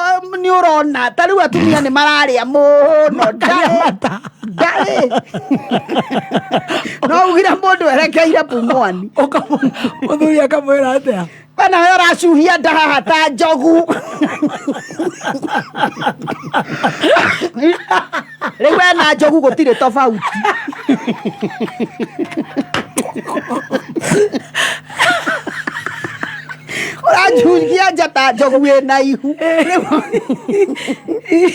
nĩ ũrona ta rĩu atumia nĩ mararĩa mũno, ndarĩ no ugire mũndũ erekeire pumwani. Mũthuri akamwĩra atĩa? We nawe ũracuhia nda haha ta njogu. Rĩu we na njogu gũtirĩ tofauti. Ũracuhia nja ta njogu ĩna ihu.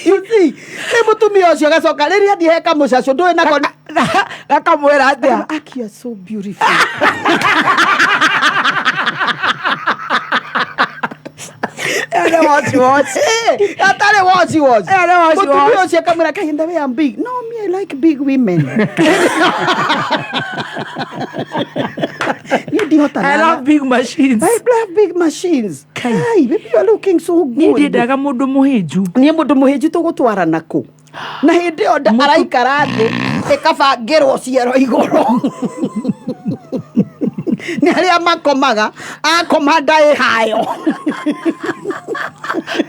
You see, rĩu mũtumia ũcio agacoka rĩrĩa athiĩ he kamũcacũ ndũĩ nako. Gakamwĩra atĩa? Aki, you are so beautiful. Ĩyo nĩ watch watch. Atarĩ watch watch. Ĩyo nĩ watch Mũtumia watch. ũcio akamwĩra, "Kai, the way I'm big." No, me, I like big women. Niĩ ndihotaga. I love big machines. I love big machines. Kai, baby, you are looking so good. Niĩ ndiendaga mũndũ mũhĩnju. Niĩ mũndũ mũhĩnju tũgũtwarana kũ? Na hĩndĩ ĩyo araikara thĩ ĩkabangĩrwo ciero igũrũ nĩ arĩa makomaga, akoma ndaĩ hayo.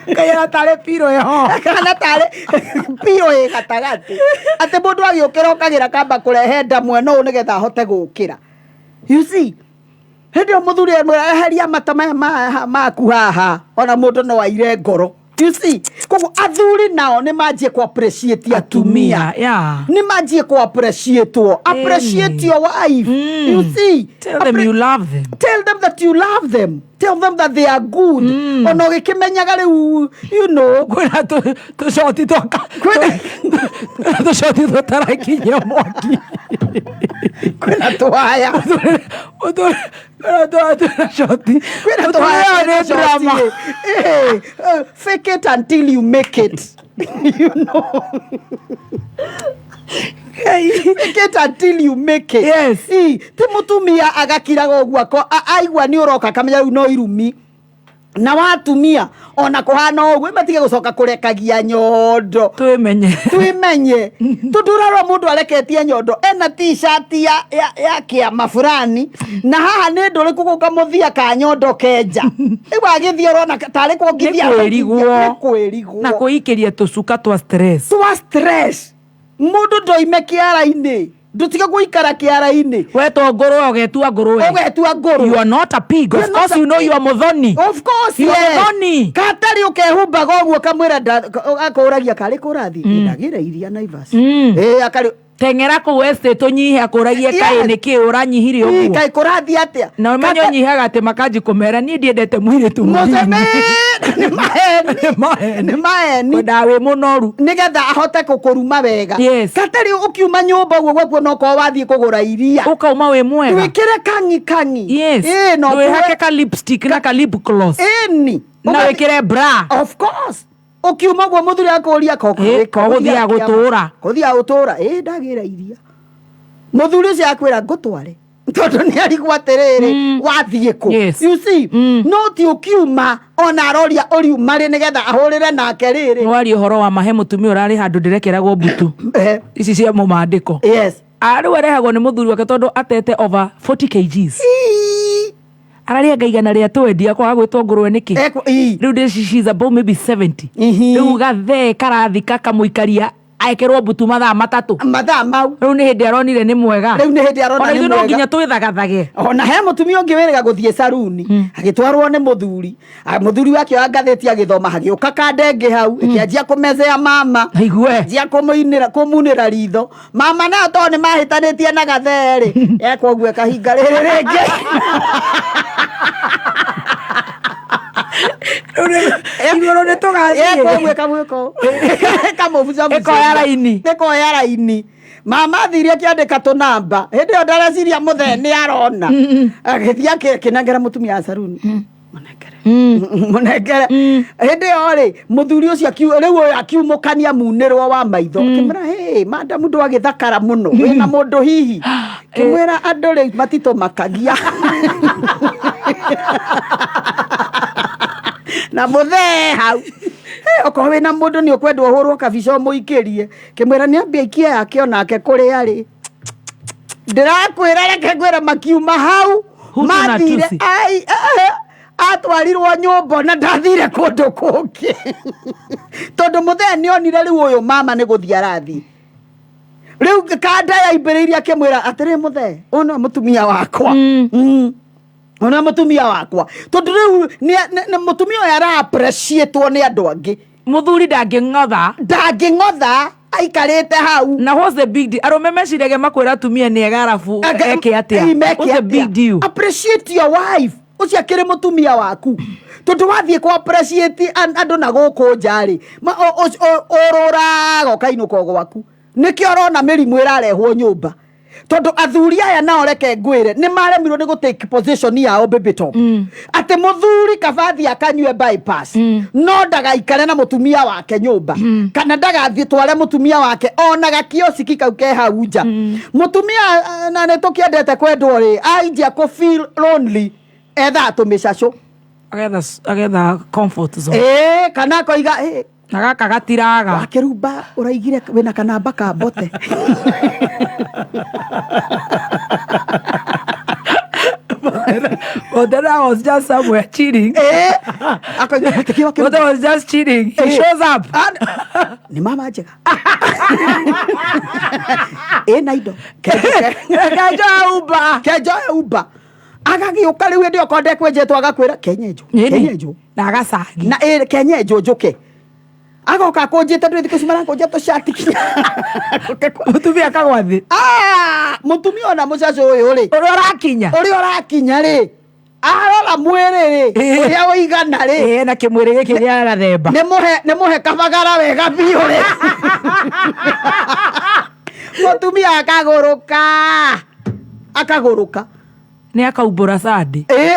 Kaĩ tarĩ piro ĩho. Kana tarĩ piro ĩ gatagatĩ, atĩ mũndũ agĩũkĩra ũkagĩra kamba kũrehe nda mwena ũyũ nĩgetha ahote gũkĩra. You see, hĩndĩ ĩyo mũthuri amwĩra, eheria mata maya maku haha, ona mũndũ no aire ngoro. You see, koguo athuri nao nĩ manjie ku appreciate atumia. Nĩ manjie ku appreciate wo, appreciate your wife. You see. Tell them you love them. Tell them that you love them. Tell them that they are good. Ona ũgĩkĩmenyaga rĩu, you know. Kwĩna tũcoti twaka. Tũcoti tũtarakinyia mwaki. Kwĩna tũhaya. Kwĩna coti. Kwĩna tũhaya Nĩ drama. Fake it until you make it. You know. Fake it until you make it. Yes. Ti mũtumia agakiraga ũguo aigua nĩ ũroka akamenya rĩu no irumi. Na watumia ona kũhana ũguo matige gũcoka kũrekagia nyondo. Twĩmenye. Twĩmenye, tondũ ũrarora mũndũ areketie nyondo ena t-shirt ya kĩama fulani, na haha nĩ ndũrĩku gũka mũthia ka nyondo kenja rĩu agĩthiĩ ũrona tarĩ kuongithia. Nĩ kwĩrigwo. Nĩ kwĩrigwo. Na kwĩikĩria tũcuka twa stress. Twa stress. Mũndũ ndoime kĩara-inĩ, ndũtige gũikara kĩara-inĩ. Wetwo ngũrwe ũgetua ngũrwe. Ũgetua ngũrwe. You are not a pig. You Of are not course a you know you are mũthoni. Of course, You are yes. mũthoni. Katarĩ ũkehumbaga ũguo kamwĩra akũragia karĩ kũrathi ndagĩra iria Naivas. Ĩ akarĩ Teng'era kũu estate ũnyihe, akũragie kaĩ Yes. nĩkĩ ũranyihire Ĩ, ũguo. Kaĩ kũrathiĩ atĩa? Na ũmenye ũnyihaga atĩ makanji kũmera niĩ ndiendete mũirĩtu Mũceme. mũnini. Nĩ maheni, nĩ maheni. Kwendaga wĩ mũnoru. Nĩgetha ahote gũkũruma wega. Yes. Katarĩ ũkiuma nyũmba ũguo gwakuo no korwo wathiĩ kũgũra iria. Ũkauma wĩ mwega. Twĩkĩre kang'i kang'i. Yes. Ĩ, na ũkue- Ndwĩhake ka lipstick na ka lip gloss. Ĩni. Na wĩkĩre bra. Of course. Ũkiuma ũguo mũthuri akũria ko Ĩ, ko gũthiaga gũtũra. Kũthiaga gũtũra. Ĩ ndagĩra iria. Mũthuri ũcio akwĩra ngũtware. Tondũ nĩ arigwo atĩrĩrĩ wathiĩ kũ. Yes. You see, no ti ũkiuma ona aroria ũriuma rĩ nĩgetha ahũrĩre nake rĩrĩ. Nĩwaria ũhoro wa mahe mũtumia ũrarĩ handũ ndĩrekeragwo mbutu ici cia mũmandĩko. Yes. Rĩu arehagwo nĩ mũthuri wake tondũ atete over 40 kgs. Ararĩanga 120 kwaga gwĩtwo ngũrwe nĩkĩ. Rĩu ndĩ she's about maybe 70. Rĩu gathee karathika kamũikaria ekerwo mbutu mathaa 3. Mathaa mau. Rĩu nĩ hĩndĩ aronire nĩ mwega. Rĩu nĩ hĩndĩ arona Ona nĩ ithuĩ no mwega. nginya twĩthagathage. Ona he mũtumia ũngĩ wĩrĩga gũthiĩ saruni agĩtwarwo nĩ mũthuri. Mũthuri wake oya ngathĩti agĩthoma hagĩũka kandenge hau ĩkĩanjia kũmecea mama. Aigue. Anjia kũmũinĩra kũmunĩra ritho mama nayo tondũ nĩ mahĩtanĩtie na gathee rĩ ekwo ũguo ĩkahinga rĩrĩ rĩngĩ. Igũrũ nĩ tũgathiĩ. Ekwo ũguo ĩkamwĩka ũũ. Ĩkamũbucabuca. Ĩkoya raini. Ĩkoya raini. Mama athire akĩandĩka tũnamba hĩndĩ ĩyo ndareciria mũthee nĩ arona agĩthiĩ akĩnengera mũtumia wa saruni mũnengere hĩndĩ ĩyo rĩ mũthuri ũcio rĩu ũyũ akiumũkania munĩrwo wa maitho akĩmwĩra hey madamu ndwagĩthakara mũno wĩna mũndũ hihi kĩmwĩra andũ rĩu matitũmakagia na mũthee hau. Hey, okorwo wĩna mũndũ nĩ ũkwendwo ũhũrwo kabica ũmũikĩrie kĩmwĩra nĩ ambia ikie yake onake kũrĩa rĩ ndĩrakwĩra reke ngwĩre makiuma hau Hutu na mathire Tutsi. ai atwarirwo nyũmba na ndathire kũndũ kũngĩ tondũ mũthee nĩ onire rĩu ũyũ mama nĩ gũthiĩ arathiĩ rĩu kanda yaimbĩrĩirie akĩmwĩra atĩrĩ mũthee ũyũ nĩwe mũtumia wakwa. Ona mũtumia wakwa tondũ rĩu mũtumia ũyũ ara appreciate-wo nĩ andũ angĩ. Mũthuri ndangĩng'otha. Ndangĩng'otha aikarĩte hau. Na what's the big deal? Arũme meciragia makwĩra atumia nĩ ega arabu eke atĩa? Ĩ, meke What's the atĩa? big deal? Appreciate your wife. Ũcio akĩrĩ mũtumia waku tondũ wathiĩ kũ appreciate andũ na gũkũ nja rĩ ũrũraga ũkainũka o gwaku. Nĩkĩo ũrona mĩrimũ ĩrarehwo nyũmba tondũ athuri aya nao reke ngwĩre nĩ maremirwo nĩ gũ take position yao baby top. Atĩ mũthuri kabathi akanyue bypass no ndagaikare na mũtumia wake nyũmba kana ndagathiĩ tware mũtumia wake ona gakiosiki kau ke hau nja. Mũtumia na nĩ tũkĩendete kwendwo rĩ ainjia kũ feel lonely ethaga tũmĩcacũ. Agetha comfort zone. Ĩ, kana akoiga ĩ, Na gaka gatiraga. Wakĩrumba ũraigire wĩna kanamba ka mbote. But then I was just somewhere cheating. But I was just cheating. He shows up. Nĩ mama njega. Ĩna indo. Kenjoya Uber. Kenjoya Uber. Agagĩũka rĩu hĩndĩ ĩyo korwo ndekwenjetwo agakwĩra kenyenjwo. Ĩni. Kenyenjwo. Na agacagi. Na ĩ kenyenjwo njũke. Agoka akũnjĩte ndũĩ thikũ ici marakũnja tũcati kinya. Mũtumia akagwa thĩ. Mũtumia ona mũcacũ ũyũ rĩ. Ũrĩa ũrakinya. Ũrĩa ũrakinya rĩ. Arora mwĩrĩ rĩ, ũrĩa ũigana rĩ. Ĩ, na kĩmwĩrĩ gĩkĩ gĩa gathemba. Nĩ mũhe kabagara wega biũ rĩ. Mũtumia akagũrũka. Akagũrũka. Nĩ akaumbũra sandi. Ĩ,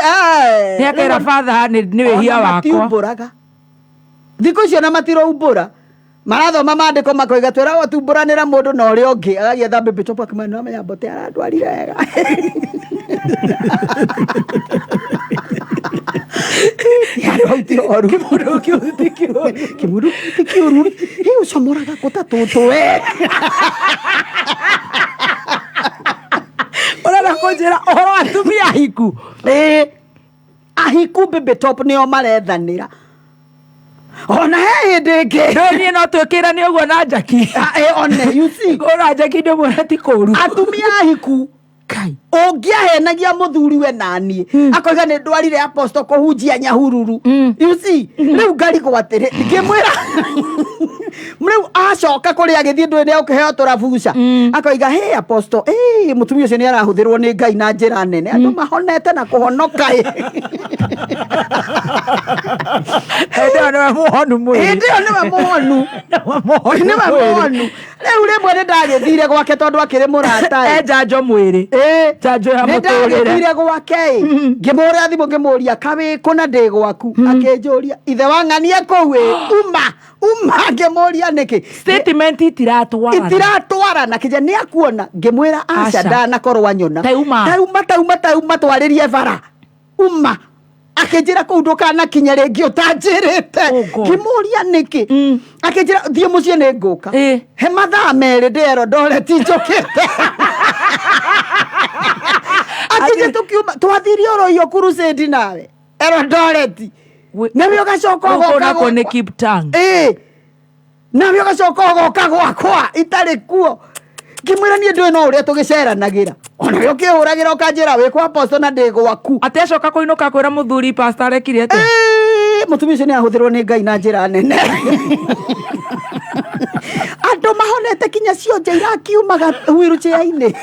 Nĩ akera father nĩ wĩhia Ona wakwa. matiumbũraga. Thikũ icio na matiraumbũra. Marathoma maandĩko makoiga twĩragwo tumbũranĩra mũndũ na ũrĩa ũngĩ agagĩetha baby top akĩmwĩra nĩwamenya mbote arandwarire wega. Handũ hau ti horu. Kĩmũndũ kĩu ti kĩũru. Kĩmũndũ kĩu ti kĩũru. Hĩ ũcomoraga kũ ta tũtũ we. Ũrenda kũnjĩra ũhoro wa atumia ahiku? Ĩĩ. Ahiku baby top nĩo marethanĩra. Ona he hĩndĩ ĩngĩ. Ndũĩ niĩ no twĩkĩrane ũguo na Njaki. One, you see. Ona Njaki ndĩmwĩre ti kũũru. Atumia ahiku ũngĩahenagia mũthuri we naniĩ akoiga nĩ ndwarire apostle kũhunjia Nyahururu. You see, rĩu ngarigwo atĩrĩ ngĩmwĩra rĩu acoka kũrĩa agĩthiĩ ndũĩ nĩ akũheo tũrabuca akoiga hey apostle, hey, mũtumia ũcio nĩ arahũthĩrwo nĩ Ngai na njĩra nene, andũ mahonete na kũhonoka ĩ. Hĩndĩ ĩyo nĩwe mũhonu mwĩrĩ. Hĩndĩ ĩyo nĩwe mũhonu. Nĩwe mũhonu. Rĩu rĩmwe nĩ ndagĩthire gwake tondũ akĩrĩ mũrata ĩ. E njanjo mwĩrĩ. Njanjo ya Nĩ mũtũrĩre. ndagĩthire gwake ĩ. Ngĩmũhũrĩra thimũ ngĩmũria kawĩ kũ na ndĩ gwaku. Akĩnjũria ithe wa ng'ania kũu ĩ. Uma uma ngĩmũria nĩkĩ. Statement itiratwarana. Itiratwarana kĩnja nĩ akuona ngĩmwĩra aca Aca. ndanakorwo anyona. Tauma. Tauma tauma tauma twarĩrie bara. Uma. Akĩnjĩra kũu ndũkanakinye rĩngĩ ũtanjĩrĩte. Ngĩmũria nĩkĩ. Akĩnjĩra thiĩ mũciĩ nĩ ngũka. He mathaa merĩ ndĩ Eldoret njũkĩte. Akĩnjĩra tũkiuma twathire oro iyo crusade nawe Eldoret. Nawe ũgacoka Gũkũ ũgoka nakuo nĩ gwakwa. Kiptang. Ĩĩ. Nawe ũgacoka ũgoka gwakwa itarĩ kuo. Ngĩmwĩra niĩ ndũĩ no ũrĩa tũgĩceranagĩra. Ona we ũkĩhũragĩra ũkanjĩra wĩ kwa apostle na ndĩ gwaku. Atĩ acoka kũinũka kwĩra mũthuri pastor arekire atĩa? Ĩĩ, mũtumia ũcio nĩ ahũthĩrwo nĩ Ngai na njĩra nene. Andũ mahonete kinya cionje irakiumaga wheelchair-inĩ.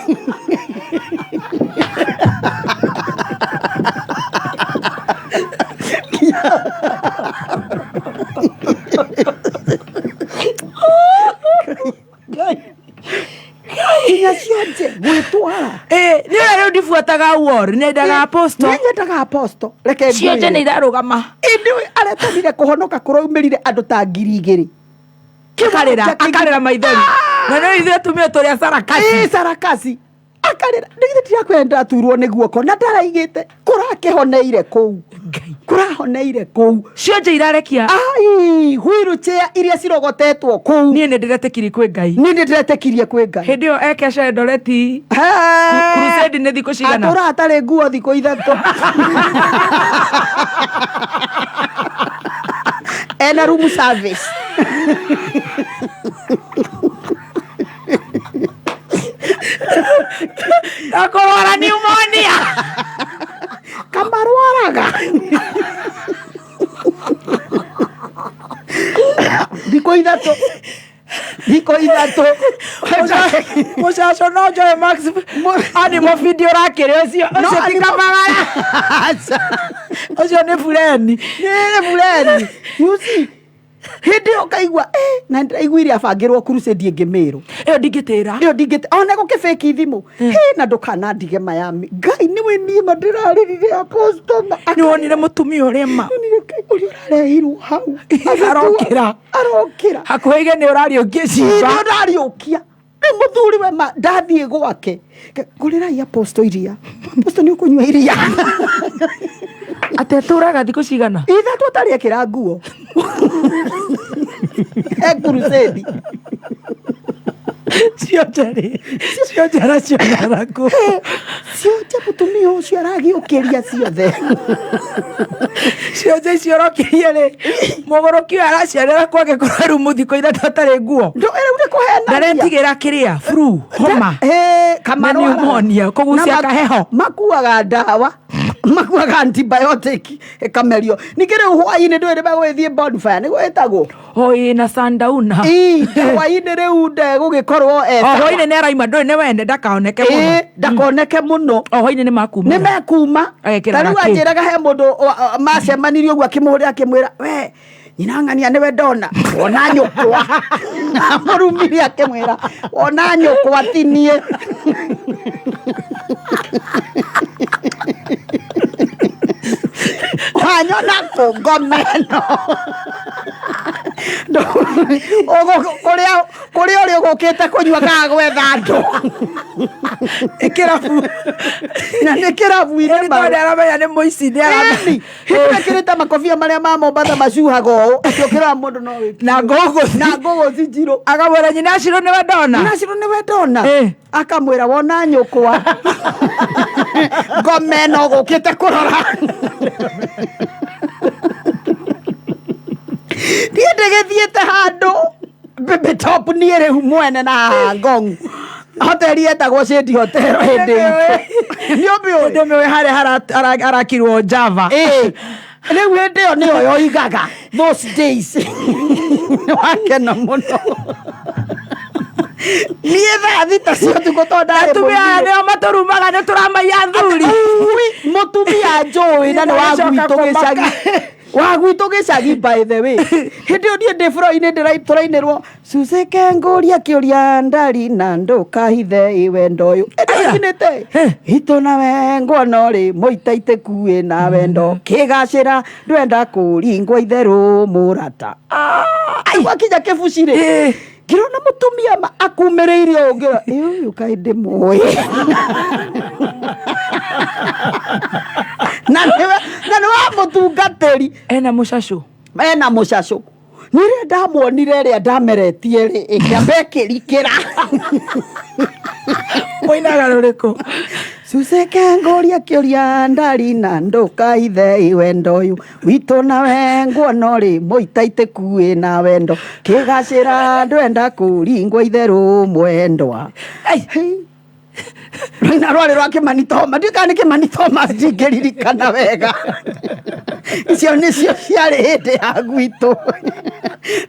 Kinya cionje gwĩtwara. Ĩĩ, nĩ ũrĩa rĩu ndibuataga war, nyendaga apostle. Nĩ nyendaga apostle. Reke Cionje ngwĩre. nĩ irarũgama. Ĩndĩ aretanire kũhonoka kũraumĩrire andũ ta 2000. Akarĩra, akarĩra maithori. Na no ithuĩ atumia tũrĩ a sarakasi. Ĩĩ, sarakasi. Akarĩra, nĩ githĩ ndirakwĩra nĩndaturwo nĩ guoko na ndaraigĩte kũrakĩhoneire kũu. Kũrahoneire kũu. Cionje irarekia. Ai, wheelchair iria cirogotetwo kũu. Niĩ nĩ ndĩretĩkirie kwĩ Ngai. Niĩ nĩ ndĩretĩkirie kwĩ Ngai. Hĩndĩ ĩyo ekesha Eldoret. Crusade nĩ thikũ cigana? Atũra atarĩ nguo thikũ 3. Ena room service. Ndakũrwara pneumonia. Kamarwaraga. Thikũ 3. Thikũ 3. Mũcaco no njoe Max animal video ũrakĩrĩa ũcio. No, Ũcio ti animal- kamagara. Ũcio nĩ bureni. Nĩ bureni. You see? Hĩndĩ ĩyo ũkaigua, na ndĩraiguire abangĩrwo crusade ĩngĩ Mĩrũ. Ĩyo ndingĩtĩra. Ĩyo ndingĩtĩra. Ona gũkĩbĩki thimũ. Hĩ, na ndũkanandige Miami. Ngai nĩwe niĩ ma ndĩrarĩrire apostle ma. Nĩ wonire mũtumia ũrĩa ma. Nĩwonire Ngai ũrĩa ũrarehirwo hau. Arokĩra. Arokĩra. Hakuhĩ ige nĩ ũrariũkia ciimba. Nĩ ũrariũkia. Rĩu mũthuri we ma ndathiĩ gwake. Ngũrĩrai apostle iria. Apostle nĩ ũkũnyua iria. Atĩ atũraga thikũ cigana? 3 atarĩ ekĩra nguo. E crusade. Cionje rĩ, cionje aracionara kũ? Cionje mũtumia ũcio aragĩũkĩria ciothe. Cionje icio ũrokĩria rĩ, mũgũrũki ũyũ araciarĩra kwake kũraru thikũ 3 atarĩ nguo. Rĩu nĩ kũhenagia. Ndaretigĩra kĩrĩa, flu, homa. Ĩ, kamarwara. Na pneumonia, kũgucia Na kaheho. Makuaga ndawa. Makuaga antibiotic ĩkamerio. Ningĩ rĩu hwaĩ-inĩ ndũĩ nĩ megũgĩthiĩ bonfire, nĩguo ĩtagwo? O ĩ, na sandauna. Ĩ, hwaĩ-inĩ rĩu ndegũgĩkorwo e O sawa. hwaĩ-inĩ nĩ araima, ndũĩ nĩ wende ndakaoneke mũno. Ĩ, ndakoneke mũno. O hwaĩ-inĩ nĩ makuma. Nĩ mekuma. Agekĩra Ta rĩu gakĩ. anjĩraga he mũndũ macemanirie ũguo akĩmũhũrĩra akĩmwĩra, we nyina ng'ania nĩwe ndona, wona nyũkwa. Amũrumire akĩmwĩra, wona nyũkwa ti niĩ. Wanyona kũ ngoma ĩno. Kũrĩa ũrĩa ũgũkĩte kũnyua kana gwetha andũ Nĩ kĩrabu. Na nĩ kĩrabu-inĩ. Ĩni tondũ aramenya nĩ mũici nĩ aramenya. Ĩni, hĩndĩ ĩkĩrĩte makobia marĩa ma Mombatha macuhaga ũũ atĩ ũkĩrora mũndũ no wĩkire. Na ngũgũci. Na ngũgũci njirũ. Akamwĩra nyina Shiro nĩwe ndona. Nyina Shiro nĩwe ndona. Akamwĩra wona nyũkwa ngome no gũkĩte kũrora. Niĩ ndĩgĩthiĩte handũ Baby Top niĩ rĩu mwene na haha Ngong hoteli yetagwo Shady Hotel hĩndĩ itũ. Nĩ ũmĩũĩ? Ndĩmĩũĩ harĩa harakirwo Java. Ĩĩ. Rĩu hĩndĩ ĩyo nĩyo yoigaga those days. Nĩ wakena mũno. Niĩ thaa thita cia ũtukũ tondũ ndarĩ Atumia aya mũirũ. nĩo matũrumaga nĩ tũramaiya athuri. Ui, mũtumia njũĩ na nĩ wa Nĩndĩracoka gwitũ kũmaka. gĩcagi. Wa gwitũ gĩcagi by the way. Hĩndĩ ĩyo niĩ ndĩ bũrũri-inĩ tũrainĩrwo cucĩke ngũria kĩũria ndari na ndũkahithe ĩ wendo ũyũ. Ĩndĩkinĩte itũ na we nguona ũrĩ mũitaitĩku ĩ na wendo kĩgacĩra ndwenda kũringwo itherũ mũrata. Gwakinya kĩbuci rĩ ngĩrona mũtumia ma akumĩrĩire ũũ ngĩrona ĩ ũyũ kaĩ ndĩmũĩ. Na nĩ wa mũtungatĩri. Ena mũcacũ. Ena mũcacũ. Nĩ rĩrĩa ndamuonire ĩrĩa ndameretie rĩ ĩkĩamba ĩkĩrikĩra. Mũinaga rũrĩkũ? Cucĩke ngũria kĩũria ndari na ndũkahithe ĩ wendo ũyũ witũ na we nguona ũrĩ mũitaitĩku ĩ na wendo kĩgacĩra ndwenda kũringwo itherũ mwendwa. Rũina rwarĩ rwa Kĩmani Thomas, ndiũĩ kana nĩ Kĩmani Thomas ndingĩririkana wega. Icio nĩcio ciarĩ hĩndĩ ya gwitũ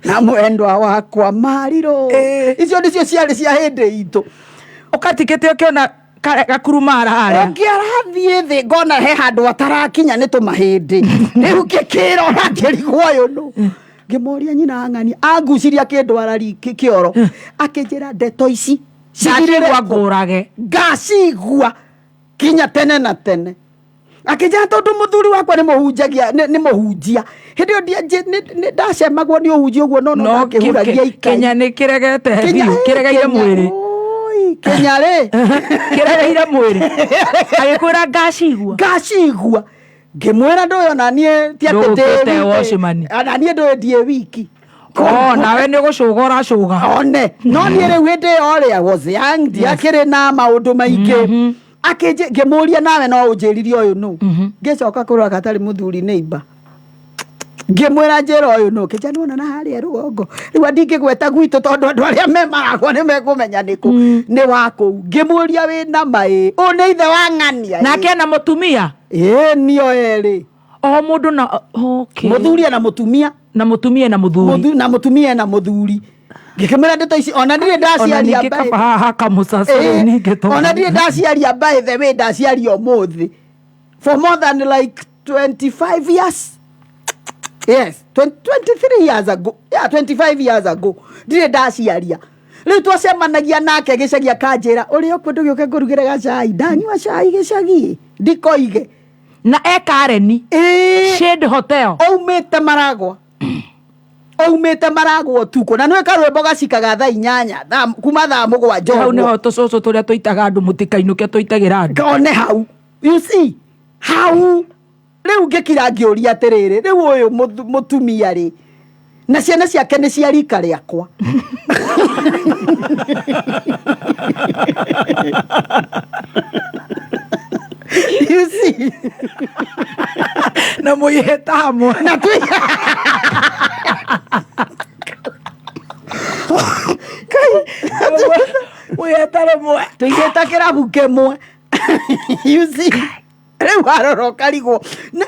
na mwendwa wakwa marirũ. Icio nĩcio ciarĩ cia hĩndĩ itũ. Ũkatikĩte ũkĩona gakurumara harĩa. Ũngĩ arathiĩ thĩ ngona he handũ atarakinya nĩ tũmahĩndĩ. Rĩu ngĩkĩrora ngĩrigwo ũyũ nũ. Ngĩmũria nyina ang'ania, angucirie akĩndwara kĩoro. Akĩnjĩra ndeto ici Ndacigua ngũrage. Ngacigua kinya tene na tene. Akĩnjĩra tondũ mũthuri wakwa nĩ mũhunjagia, nĩ mũhunjia. Hĩndĩ ĩyo nĩ ndacemagwo nĩ ũhunjia ũguo, no no No, ndakĩhuragia ikai. Kenya nĩ kĩregete Kenya, biũ, kĩregeire Kenya, mwĩrĩ. Oi, Kenya rĩ. Kĩregeire mwĩrĩ. Agĩkwĩra ngacigua. Ngacigua. Ngĩmwĩra ndũĩ ona niĩ ti atĩ ndĩ Ndũgũkĩte wiki. watchman. Ona niĩ ndũĩ ndiĩ wiki. Oh, nawe nĩ gũcũga ũracũga. One, no niĩ rĩu hĩndĩ ĩyo rĩ, I was young, ndiakĩrĩ na maũndũ maingĩ. Ngĩmũria nawe no ũnjĩrire ũyũ nũ. Ngĩcoka kũrora gatarĩ mũthuri neighbor. Ngĩmwĩra njĩra ũyũ nũ, kĩnja nĩwona na harĩa rũgongo. Rĩu ndingĩgweta gwitũ tondũ andũ arĩa me maragwo nĩ mekũmenya nĩ kũ. Nĩ wa kũu. Ngĩmũria wĩna maĩ. Ũyũ nĩ ithe wa ng'ania. Nake ena mũtumia? Ĩĩ, nĩo erĩ. O mũndũ na, okay. Mũthuri na mũtumia. Na mũtumia na mũthuri. Na mũtumia na mũthuri. Ngĩkĩmwĩra ndeto ici, ona ndirĩ Ona ndaciaria ningĩ by kaba haha hakamũcaca, Ĩĩ, ningĩ tondũ. ona ndirĩ ndaciaria by the way, ndaciaria ũmũthĩ. For more than like 25 years. Yes, 23 years ago. Yeah, 25 years ago. Ndirĩ ndaciaria. Rĩu twacemanagia nake gĩcagi akanjĩra, ũrĩ ũkuo ndũgĩũke ngũrugĩre gacai. Ndanyua cai gĩcagi. Ndikoige. Na e Karen. Ĩĩ. Shade Hotel. Aumĩte Maragwa. Aumĩte Maragwa ũtukũ. Na nĩwe karwĩmbo gacikaga thaa inyanya, kuma thaa mũgwanja Hau ũguo. nĩho tũcũcũ tũrĩa tũitaga andũ mũtikainũke tũitagĩra andũ. One hau. You see? Hau. Rĩu ngĩkira ngĩũria atĩrĩrĩ, rĩu ũyũ mũtumia rĩ, na ciana ciake nĩ cia rika rĩakwa. You see? Na mũihĩta hamwe. Na twĩ Mũihĩta rĩmwe. Tũihĩta kĩrabu kĩmwe. You see? Rĩu arora ũkarigwo. Na,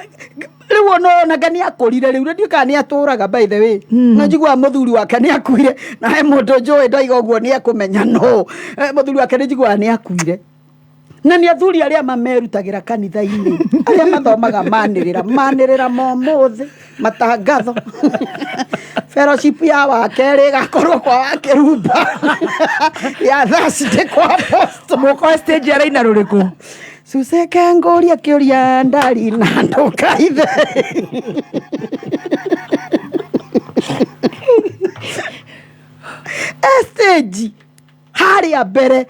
rĩu ona onake nĩ akũrire rĩu, ndiũĩ kana nĩ atũraga by the way. Na njiguaga mũthuri wake nĩ akuire, na he mũndũ njũĩ ndoiga ũguo nĩ ekũmenya no. Mũthuri wake nĩ njiguaga nĩ akuire. Na nĩ athuri arĩa mamerutagĩra kanitha-inĩ, arĩa mathomaga manĩrĩra, manĩrĩra ma ũmũthĩ, matangatho. Fellowship ya wakerĩ ĩgakorwo kwa Wakĩrumba. Ya Thursday kwa Apostle. Mũko stage araina rũrĩkũ? Cuceke ngũria kĩũria ndari na ndũkaithe. stage harĩa mbere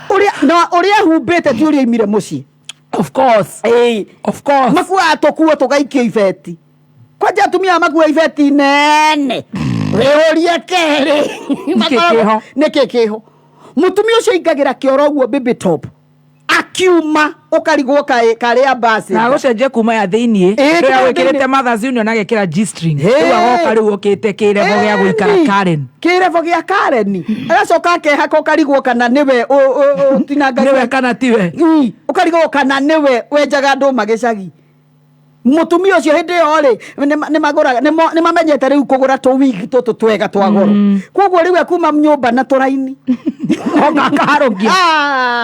ũrĩa na ũrĩa ehumbĩte ti ũrĩa oimire mũciĩ. Of course. Ĩĩ. Of course. Makuaga tũkuo tũgaikio ibeti. Kwanja atumia makua ibeti nene. Wĩyũrie kerĩ. Nĩkĩ kĩho? Nĩkĩ kĩho? Mũtumia ũcio aingagĩra kĩoro ũguo baby top. Akiuma ũkarigwo kaĩ karĩ ambassador. Na agũcenjia kuma ya thĩiniĩ Ĩĩ, rĩrĩa kuma wĩkĩrĩte thĩiniĩ. Mothers Union agekĩra G-string. Ĩĩ. Rĩu agoka rĩu okĩte kĩrebo gĩa gũikara Ĩni. Karen. Kĩrebo gĩa Karen. Agacoka akehaka ũkarigwo kana nĩwe ũtinangagia. Nĩwe kana tiwe. Ii, ũkarigwo kana nĩwe wenjaga ndũma gĩcagi. Mũtumia ũcio hĩndĩ ĩyo rĩ nĩmagũraga nĩmamenyete rĩu kũgũra tũ wig tũtũ twega twa goro. Koguo rĩu ekuma nyũmba na tũraini. Oka akaharũkia.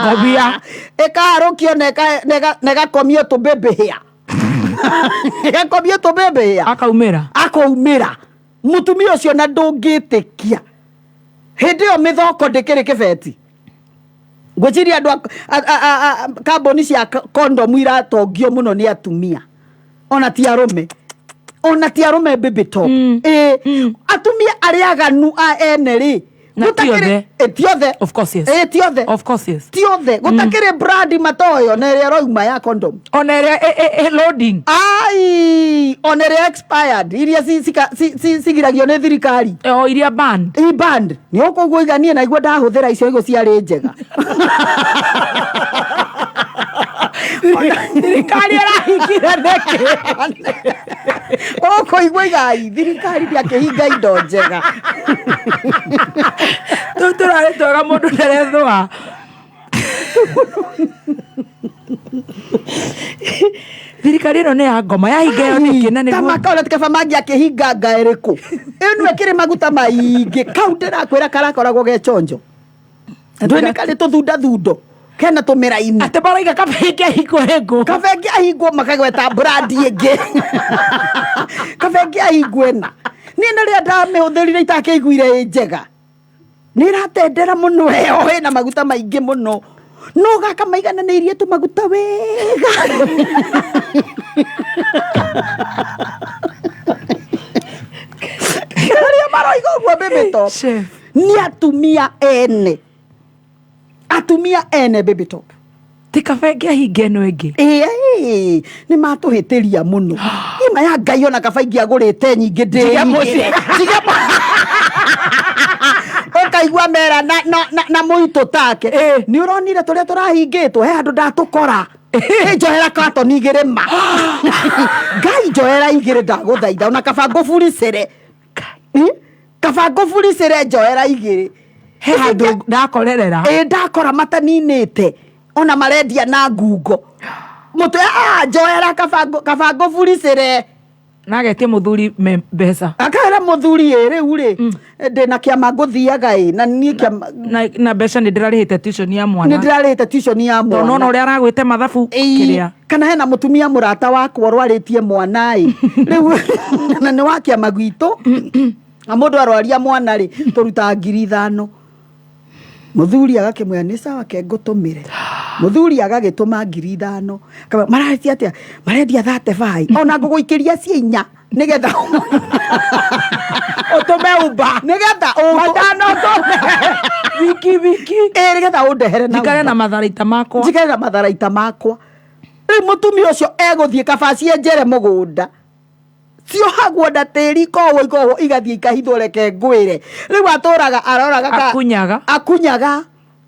Ngobia. Ĩkaharũkio na ĩgakomio tũbĩbĩhĩa. Ĩgakomio tũbĩbĩhĩa. Akaumĩra. Akaumĩra. Mũtumia ũcio na ndũngĩtĩkia. Hĩndĩ ĩyo mĩthoko ndĩkĩrĩ kĩbeti. Ngwĩciria andũ kambuni cia kondomu iratongio mũno nĩ atumia. Ona ti arũme. Ona ti arũme baby top. Ĩĩ. Atumia arĩa aganu a ene rĩ. Na ti Gũtakĩrĩ- othe. Ĩ, ti othe. Of course yes. Ĩ, ti othe. Of course yes. Ti othe. Gũtakĩrĩ brand matoyo na ĩrĩa ĩroima ya condom. Ona ĩrĩa loading. Ai, ona ĩrĩa expired iria cigiragio nĩ thirikari. O iria banned. I banned. Nĩ ũkũguo iganie na iguo ndahũthĩra icio iguo ciarĩ njega. Thirikari ĩrahingire nĩkĩ? Ũkũigua igai thirikari ndĩakĩhinga indo njega. Tũu tũrarĩ twega mũndũ ndarethũa. Thirikari ĩno nĩ ya ngoma yahinga ĩyo nĩkĩ na nĩguo Tamaka ona tikaba mangĩakĩhinga nga ĩrĩkũ. Ĩno ĩkĩrĩ maguta maingĩ kau ndĩrakwĩra karakoragwo ge chonjo. Ndũĩ nĩ karĩ tũthundathundo kena tũmĩraini. Atĩ maraiga kabengi ahingwo ĩngũ. Kabengi ahingwo makagweta brand ĩngĩ. Kabengi ahingwo ĩna. Niĩ na rĩrĩa ndamĩhũthĩrire itakĩiguire ĩ njega. Nĩ ĩratendera mũno ĩyo ĩna maguta maingĩ mũno. No gaka maigananĩirie tũmaguta wega. Arĩa maroiga ũguo baby top. Nĩ atumia ene. Atumia ene baby top. Ti kabengi ahinge ĩno ĩngĩ. Ĩĩ, nĩ matũhĩtĩria mũno. Ima ya Ngai ona kaba ingĩagũrĩte nyingĩ Njige mũciĩ. ndĩigĩre. Njige Ũkaigua mera na mũitũ take. Nĩ ũronire tũrĩa tũrahingĩtwo he handũ ndatũkora. Ĩ, njohera katoni igĩrĩ ma. Ngai njohera igĩrĩ ndagũthaitha ona kaba ngũburicĩre. Kaba ngũburicĩre njohera igĩrĩ. He handũ ndakorerera. Ĩ, ndakora mataninĩte ona marendia na ngungo. Mũtwe, njohera kaba ngũburicĩre. Na agetie mũthuri mbeca. Akera mũthuri ĩ rĩu rĩ, ndĩna kĩama ngũthiaga ĩ, na niĩ kĩama Na mbeca nĩ ndĩrarĩhĩte tuition ya mwana. Nĩ ndĩrarĩhĩte tuition ya Tondũ mwana. nona ũrĩa aragwĩte mathabu Ĩĩ, kĩrĩa. Kana hena mũtumia mũrata wakwa ũrwarĩtie mwana ĩ. Rĩu na nĩ wa kĩama gwitũ. Na mũndũ arwaria mwana rĩ, tũrutaga 5,000. Mũthuri agakĩmwĩra nĩ sawa ke ngũtũmĩre. Mũthuri agagĩtũma 5,000. Akauga, marendia atĩa? Marendia 35. Ona ngũgũikĩria cia inya nĩgetha ũtũme Uber. Nĩgetha Matano ũtũme. Wiki wiki. Ĩĩ, nĩgetha ũndehere na Njikare Uber. na matharaita makwa. Njikare na matharaita makwa. Rĩu mũtumia ũcio egũthiĩ kaba cienjere mũgũnda. Ciohagwo na tĩri ikohwo ikohwo igathiĩ ikahithwo reke ngwĩre. Rĩu atũraga aroraga ka Akunyaga. Akunyaga.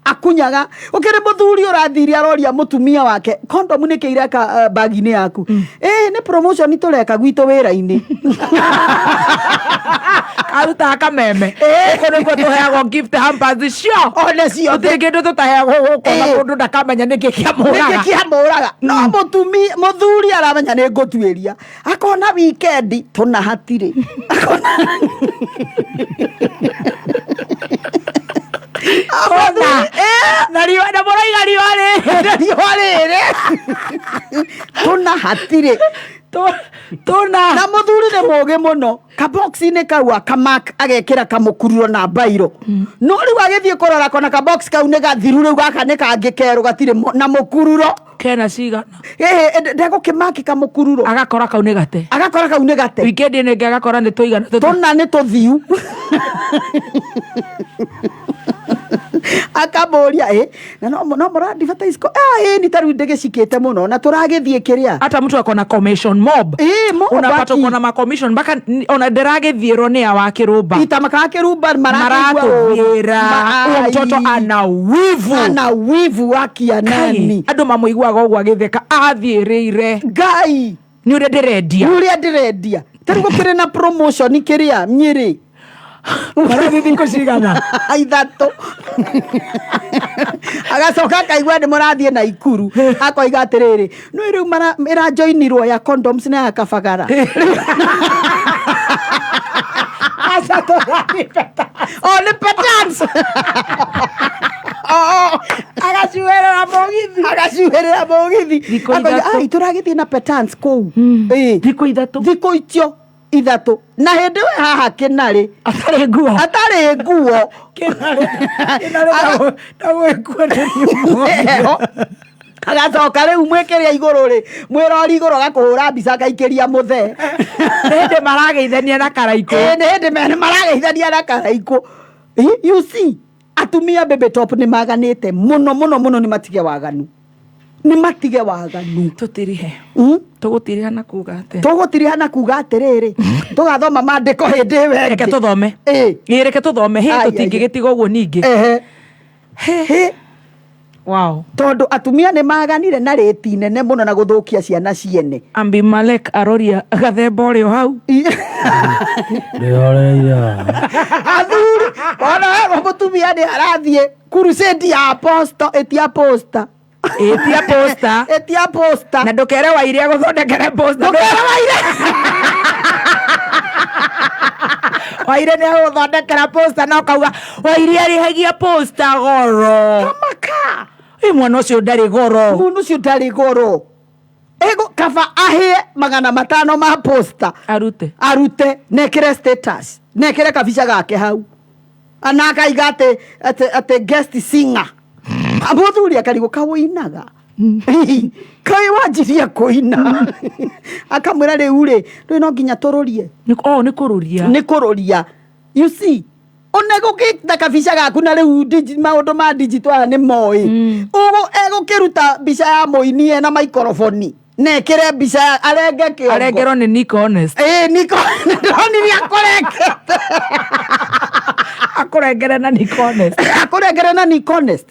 Akunyaga. Ũkĩrĩ mũthuri ũrathire aroria mũtumia wake, kondomu nĩkĩ ireka bagi-inĩ yaku? Ĩĩ, nĩ promotion tũreka gwitũ wĩra-inĩ. Arutaga kameme. Gũkũ nĩkuo tũheagwo gift hampers cio. One ciothe. Gũtirĩ kĩndũ tũtaheagwo gũkũ na mũndũ ndakamenya nĩkĩ kĩamũraga. Nĩkĩ kĩamũraga. No mũthuri aramenya nĩ ngũtuĩria. Akona weekend tũna hatirĩ. Akona. Na riũa, na mũraiga riũa rĩrĩ. Na riũa rĩrĩ. Tũna hatirĩ. Tũna. Na mũthuri nĩ mũũgĩ mũno. Kabox-inĩ kau akamark agekĩra kamũkururo na mbairũ. No rĩu agĩthiĩ kũrora kona kabox kau nĩ gathiru rĩu gaka nĩ kangĩ kerũ gatirĩ na mũkururo. Kena cigana. Ndegũkĩmaki kamũkururo. Agakora kau nĩ gate. Agakora kau nĩ gate. Weekend ĩno ĩngĩ agakora nĩ tũigana. Tũna nĩ tũthiu. Akamũria ĩ na no no mũra advertise ko ah ĩ ni tarĩu ndĩgĩcikĩte mũno na tũragĩthiĩ kĩrĩa. Hata mtu akona commission mob. Ĩ mob Unapata aki. uko na ma commission mpaka ona ndĩragĩthiĩrwo nĩ awa kĩrũmba. Itamaka kĩrumba marakĩigua ũru. Maratũthiĩra. Huyo mtoto ana wivu. Ana wivu wa kianani. Andũ mamũiguaga ũguo agĩtheka athiĩrĩire. Ngai. Nĩ ũrĩa ndĩrendia. Nĩ ũrĩa ndĩrendia. Tarĩu gũkĩrĩ na promotion kĩrĩa Nyĩrĩ. Marathiĩ thikũ cigana? 3. Agacoka akaigua nĩ mũrathiĩ Naikuru. Akoiga atĩrĩrĩ, nĩ rĩu ĩrajoinirwo ya condoms na ya kabagara. Aca tũrathiĩ O nĩ petans. Oh, agacuĩrĩra mũgithi. Agacuĩrĩra mũgithi. Thikũ Akoiga, 3. ai tũragĩthiĩ na petans kũu. Ĩ. Thikũ 3. Thikũ icio 3. Na hĩndĩ we haha kĩnarĩ. Atarĩ nguo. Atarĩ nguo. Kĩnarĩ na gwĩkuanĩria. Agacoka rĩu mwĩkĩre igũrũ rĩ, mwĩrori igũrũ agakũhũra mbica akaikĩria mũthee. Nĩ hĩndĩ marageithania na karaikũ. Ĩ, nĩ hĩndĩ marageithania na karaikũ. You see, atumia baby top nĩ maganĩte mũno mũno mũno, nĩ matige waganu. Nĩ matige waganu. Tũtirihe. Tũgũtiriha na kuga atĩa? Tũgũtiriha na kuga atĩrĩrĩ, tũgathoma maandĩko hĩndĩ ĩyo ĩngĩ. Reke tũthome. Ĩ. Ĩ, reke tũthome. Hĩ, Ai, ai, tũtingĩgĩtiga ũguo ningĩ. Ehe. Hĩ. Wow. Tondũ atumia nĩ maganire na rĩti nene mũno na gũthũkia ciana ciene. Abimelek aroria gathemba ũrĩ o hau. Ndĩhoreire. Athuri, ona we mũtumia nĩ arathiĩ crusade ya apostle, ĩtia poster. Ĩtia poster. Ĩtia poster. Na ndũkere Waire agũthondekere poster. Ndũkere Waire. Waire nĩ agũthondekera poster na ũkauga Waire arĩhagia poster goro. Kamaka. Ĩ, mwana ũcio ndarĩ goro. Mwana ũcio ndarĩ goro. Ego kaba ahĩe 500 ma poster. Arute. Arute, nekĩre status, nekĩre kabica gake hau. Ana akaiga atĩ guest singer. Mũthuri akarigwo kaũinaga. Kaĩ wanjirie kũina. Akamwĩra rĩu rĩ, rĩu no nginya tũrũrie. Oh, nĩ kũrũria. Nĩ kũrũria. You see, one gũkĩta kabica gaku na rĩu maũndũ ma digital aya nĩ moĩ. Ũguo egũkĩruta mbica ya mũini ena maikoroboni. Nekĩre mbica ya arenge kĩongo. Arengerwo nĩ Nico Honest. Ĩ, Nico ndĩronire akũrengete. Akũrengere na Nico Honest. Akũrengere na Nico Honest.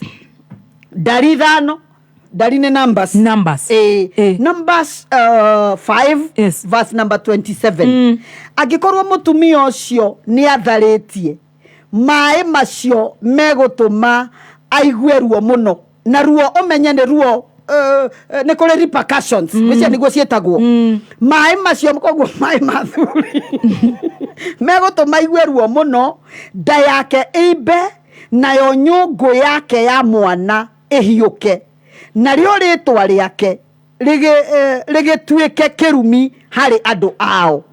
Ndari 5. Ndari nĩ numbers. Numbers. Ĩ. Numbers, 5, Yes. verse number 27. Angĩkorwo mũtumia ũcio nĩ atharĩtie, maĩ macio megũtũma aigue ruo mũno. Na ruo ũmenye nĩ ruo, nĩ kũrĩ repercussions. Icio nĩguo ciĩtagwo. Maĩ macio, koguo maĩ ma thuri. Megũtũma aigue ruo mũno, nda yake ĩimbe, nayo nyũngũ yake ya mwana ĩhiũke. Narĩo rĩtwa rĩake rĩgĩtuĩke kĩrumi harĩ andũ ao.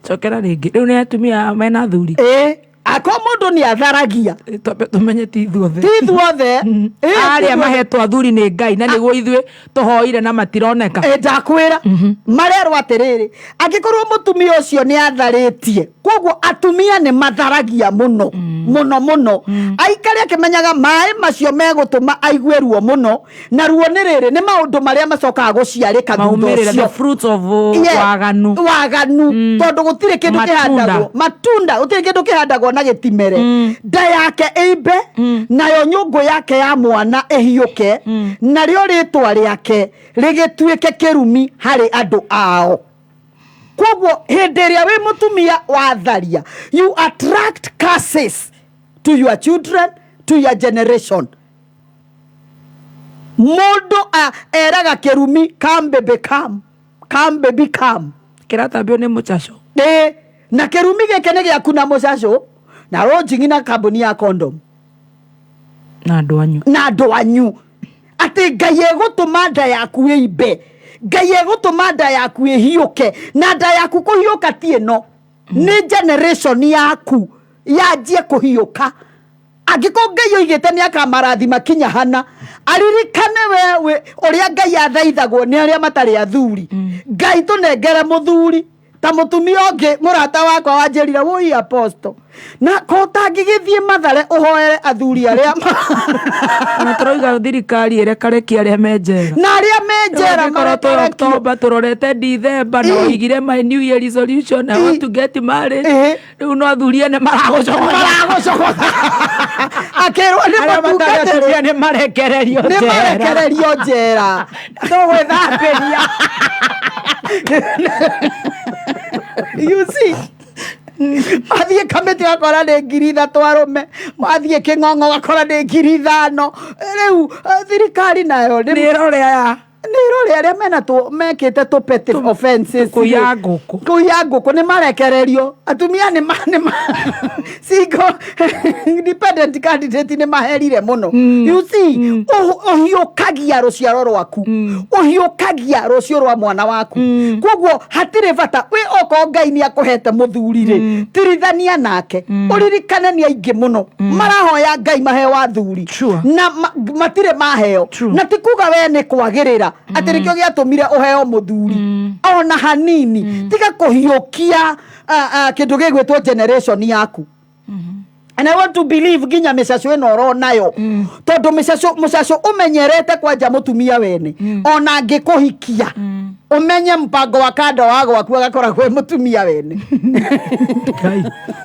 Cokera rĩngĩ. Rĩu nĩ atumia mena athuri. Ĩ, akorwo mũndũ nĩ atharagia. Ĩ, twambe tũmenye ti ithuothe. Ti ithuothe. Ĩ, ti Arĩa ithuothe. mahetwo athuri nĩ Ngai na nĩguo ithuĩ tũhoire na matironeka. Ĩ, ndakwĩra. Marerwo atĩrĩrĩ, angĩkorwo mũtumia ũcio nĩ atharĩtie, koguo atumia nĩ matharagia mũno, mũno mũno. Aikare akĩmenyaga maĩ macio megũtũma aigue ruo mũno, na ruo nĩ rĩrĩ, nĩ maũndũ marĩa macokaga gũciarĩka thutha Maumĩrĩra, ũcio. the fruits of Yeah. waganu. Waganu. Tondũ gũtirĩ kĩndũ Matunda. kĩhandagwo. Matunda, gũtirĩ kĩndũ kĩhandagwo na gĩtimere. Nda yake ĩimbe, nayo nyũngũ yake ya mwana ĩhiũke, narĩo rĩtwa rĩake rĩgĩtuĩke kĩrumi harĩ andũ ao. Koguo hĩndĩ ĩrĩa wĩ mũtumia watharia, you attract curses to your children, to your generation. Mũndũ eraga kĩrumi, come baby come, come baby come. Kĩratambio nĩ mũcaco. Ĩ, na kĩrumi gĩkĩ nĩ gĩaku na mũcaco, na rũnjingi na kambuni ya condom. Na andũ anyu. Na andũ anyu. Atĩ Ngai egũtũma nda yaku ĩimbe. Ngai egũtũma nda yaku ĩhiũke. Na nda yaku kũhiũka ti ĩno. Nĩ generation yaku yanjie kũhiũka. Angĩkorwo Ngai oigĩte nĩ akamarathima kinya hana, aririkane we ũrĩa Ngai athaithagwo nĩ arĩa matarĩ athuri. Ngai tũnengere mũthuri ta mũtumia ũngĩ. Mũrata wakwa wanjĩrire, "Wũi apostle, na ko ũtangĩgĩthiĩ Mathare ũhoere athuri arĩa Ona tũrauga thirikari ĩrekarekie arĩa me njera. Na arĩa me njera Angĩkorwo twĩ marekerekio. October tũrorete December na oigire my new year resolution, I want to get married, rĩu no athuri ene maragũcogotha. Maragũcogotha. Akĩrwo nĩ Arĩa matarĩ atumia nĩ marekererio nĩ njera. Marekererio njera. Tũgwĩthambĩria. You see, mathiĩ Kamĩtĩ gakora nĩ 3,000 arũme, mathiĩ Kĩng'ong'o gakora nĩ 5,000. Rĩu thirikari nayo nĩ ĩrore aya. Nĩ ĩrore arĩa mena tũ mekĩte tũ petty offenses. Kũiya ngũkũ. Kũiya ngũkũ nĩ marekererio. Atumia nĩ ma single independent candidate nĩ maherire mũno. You see, ũhiũkagia rũciaro rwaku, ũhiũkagia rũciũ rwa mwana waku. Koguo hatirĩ bata wĩ okorwo Ngai nĩ akũhete mũthuri rĩ, tirithania nake. Ũririkane nĩ aingĩ mũno marahoya Ngai maheo athuri na matirĩ maheo, na ti kuga we nĩ kwagĩrĩra atĩ nĩkĩo gĩatũmire ũheo mũthuri ona hanini. Tiga kũhiũkia kĩndũ gĩgwĩtwo generation yaku. And I want to believe nginya mĩcacũ ĩno ũronayo, tondũ mĩcacũ ũmenyerete kwanja mũtumia wene, ona angĩkũhikia ũmenye mpango wa kando wa gwaku agakoragwo e mũtumia wene.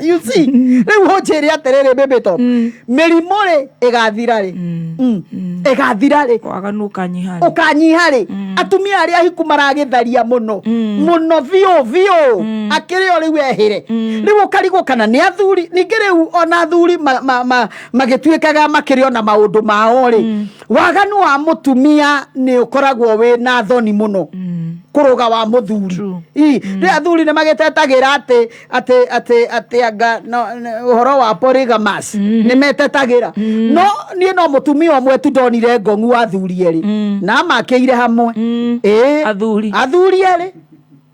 You see, rĩu ũnjĩre atĩrĩrĩ, baby top, mĩrimũ rĩ ĩgathira rĩ? Ĩgathira rĩ? Waganu ũkanyiha rĩ? Ũkanyiha rĩ? Atumia arĩa ahiku maragĩtharia mũno mũno biũ biũ, akĩrĩ o rĩu ehĩre rĩu ũkarigwo kana nĩ athuri. Ningĩ rĩu ona athuri magĩtuĩkaga makĩrĩ ona maũndũ mao rĩ, waganu wa mũtumia nĩ ũkoragwo wĩ na thoni mũno kũrũga wa mũthuri. Rĩ athuri nĩ magĩtetagĩra atĩ anga ũhoro wa polygamous nĩ metetagĩra, no niĩ no mũtumia ũmwe tu ndonire ngong'u wa athuri erĩ na amakĩire hamwe. Ĩĩ. Athuri. Athuri erĩ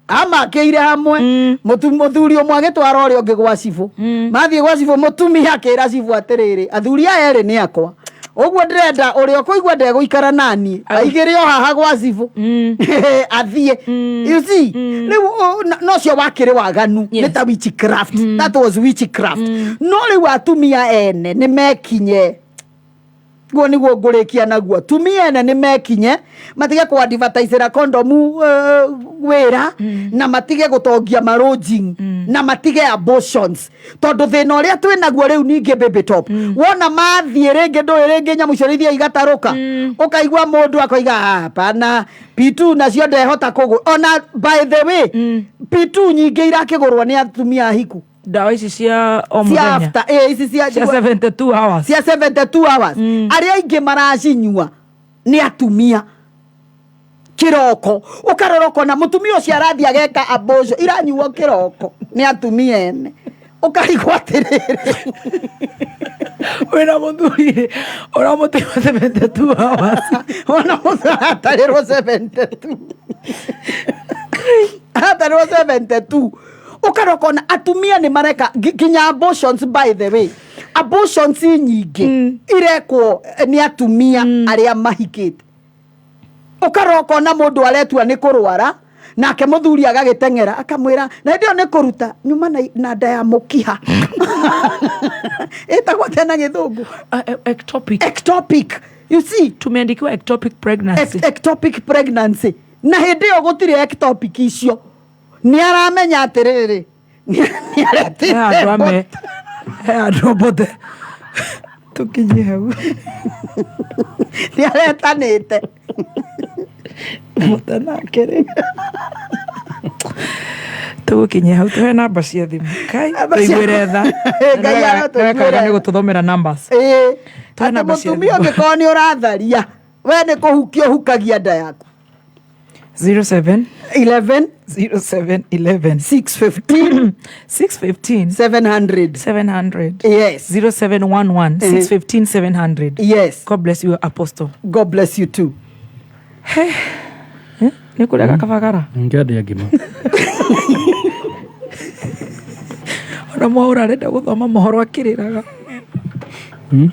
amakĩire hamwe. Mũthuri ũmwe agĩtwara ũrĩa ũngĩ gwa cibũ. Mathiĩ gwa cibũ, mũtumia akĩra cibũ atĩrĩrĩ, "Athuri aya erĩ nĩ akwa, ũguo ndĩrenda ũrĩa ũkũigua ndegũikara naniĩ aigĩre o haha gwa cibũ athiĩ." You see, rĩu no cio wakĩrĩ waganu nĩ ta witchcraft. That was witchcraft. No rĩu atumia ene nĩ mekinye guo nĩguo ngũrĩkia naguo. Atumia ene nĩ mekinye matige kũadvertisera kondomu wĩra, na matige gũtongia marojing, na matige abortions, tondũ thĩna ũrĩa twĩ naguo rĩu ningĩ, baby top, wona mathiĩ rĩngĩ ndũĩ rĩngĩ nyamũ icio ithiĩ igatarũka, ũkaigua mũndũ akoiga, "Ah, hapana, P2 nacio ndehota kũgũra." Ona by the way, P2 nyingĩ irakĩgũrwo nĩ atumia ahiku. Ndawa ici cia o cia mũthenya. After ici cia cia 72 hours. Cia 72 hours. Arĩa aingĩ maracinyua nĩ atumia kĩroko. Ũkarora ũkona mũtumia ũcio arathiĩ ageka abortion, iranyuo kĩroko nĩ atumia ene, ũkarigwo atĩrĩrĩ, wĩna mũthuri ũramũtiga 72 hours. Ona mũthuri atarĩrwo 72, atarĩrwo 72. Ũkarora ũkona atumia nĩ mareka nginya abortions. By the way, abortions nyingĩ irekwo nĩ atumia arĩa mahikĩte. Ũkarora ũkona mũndũ aretua nĩ kũrwara, nake mũthuri agagĩteng'era akamwĩra na hĩndĩ ĩyo nĩ kũruta nyuma na nda ya mũkiha ĩtagwo atĩa na gĩthũngũ? Ectopic. Ectopic, you see. Tumeandikiwa ectopic pregnancy. Ectopic pregnancy, na hĩndĩ ĩyo gũtirĩ ectopic icio. Nĩ aramenya atĩrĩrĩ, nĩ He aretĩte andũ ame he andũ mbothe tũkinye hau. Nĩ aretanĩte. Mbothe nake rĩ tũgũkinyia hau, tũhe namba cia thimũ. Kai. Namba cia- Tũiguĩre tha. Ngai arotũiguĩra. Nĩweka wega nĩ gũtũthomera numbers. Ĩĩ. Tũhe Atĩ namba cia mũtumia thimũ. ũngĩkorwo nĩ ũratharia, we nĩ kũhukia ũhukagia nda yaku. 07 11 07 11 615 615 700. 700. Yes. 0711 615 700. Yes. God bless you, apostle. God bless you too. Nĩ kũrĩa kabagara. Ngĩandia ngima. Ona mwaũra arenda gũthoma mohoro akĩrĩraga. Mara.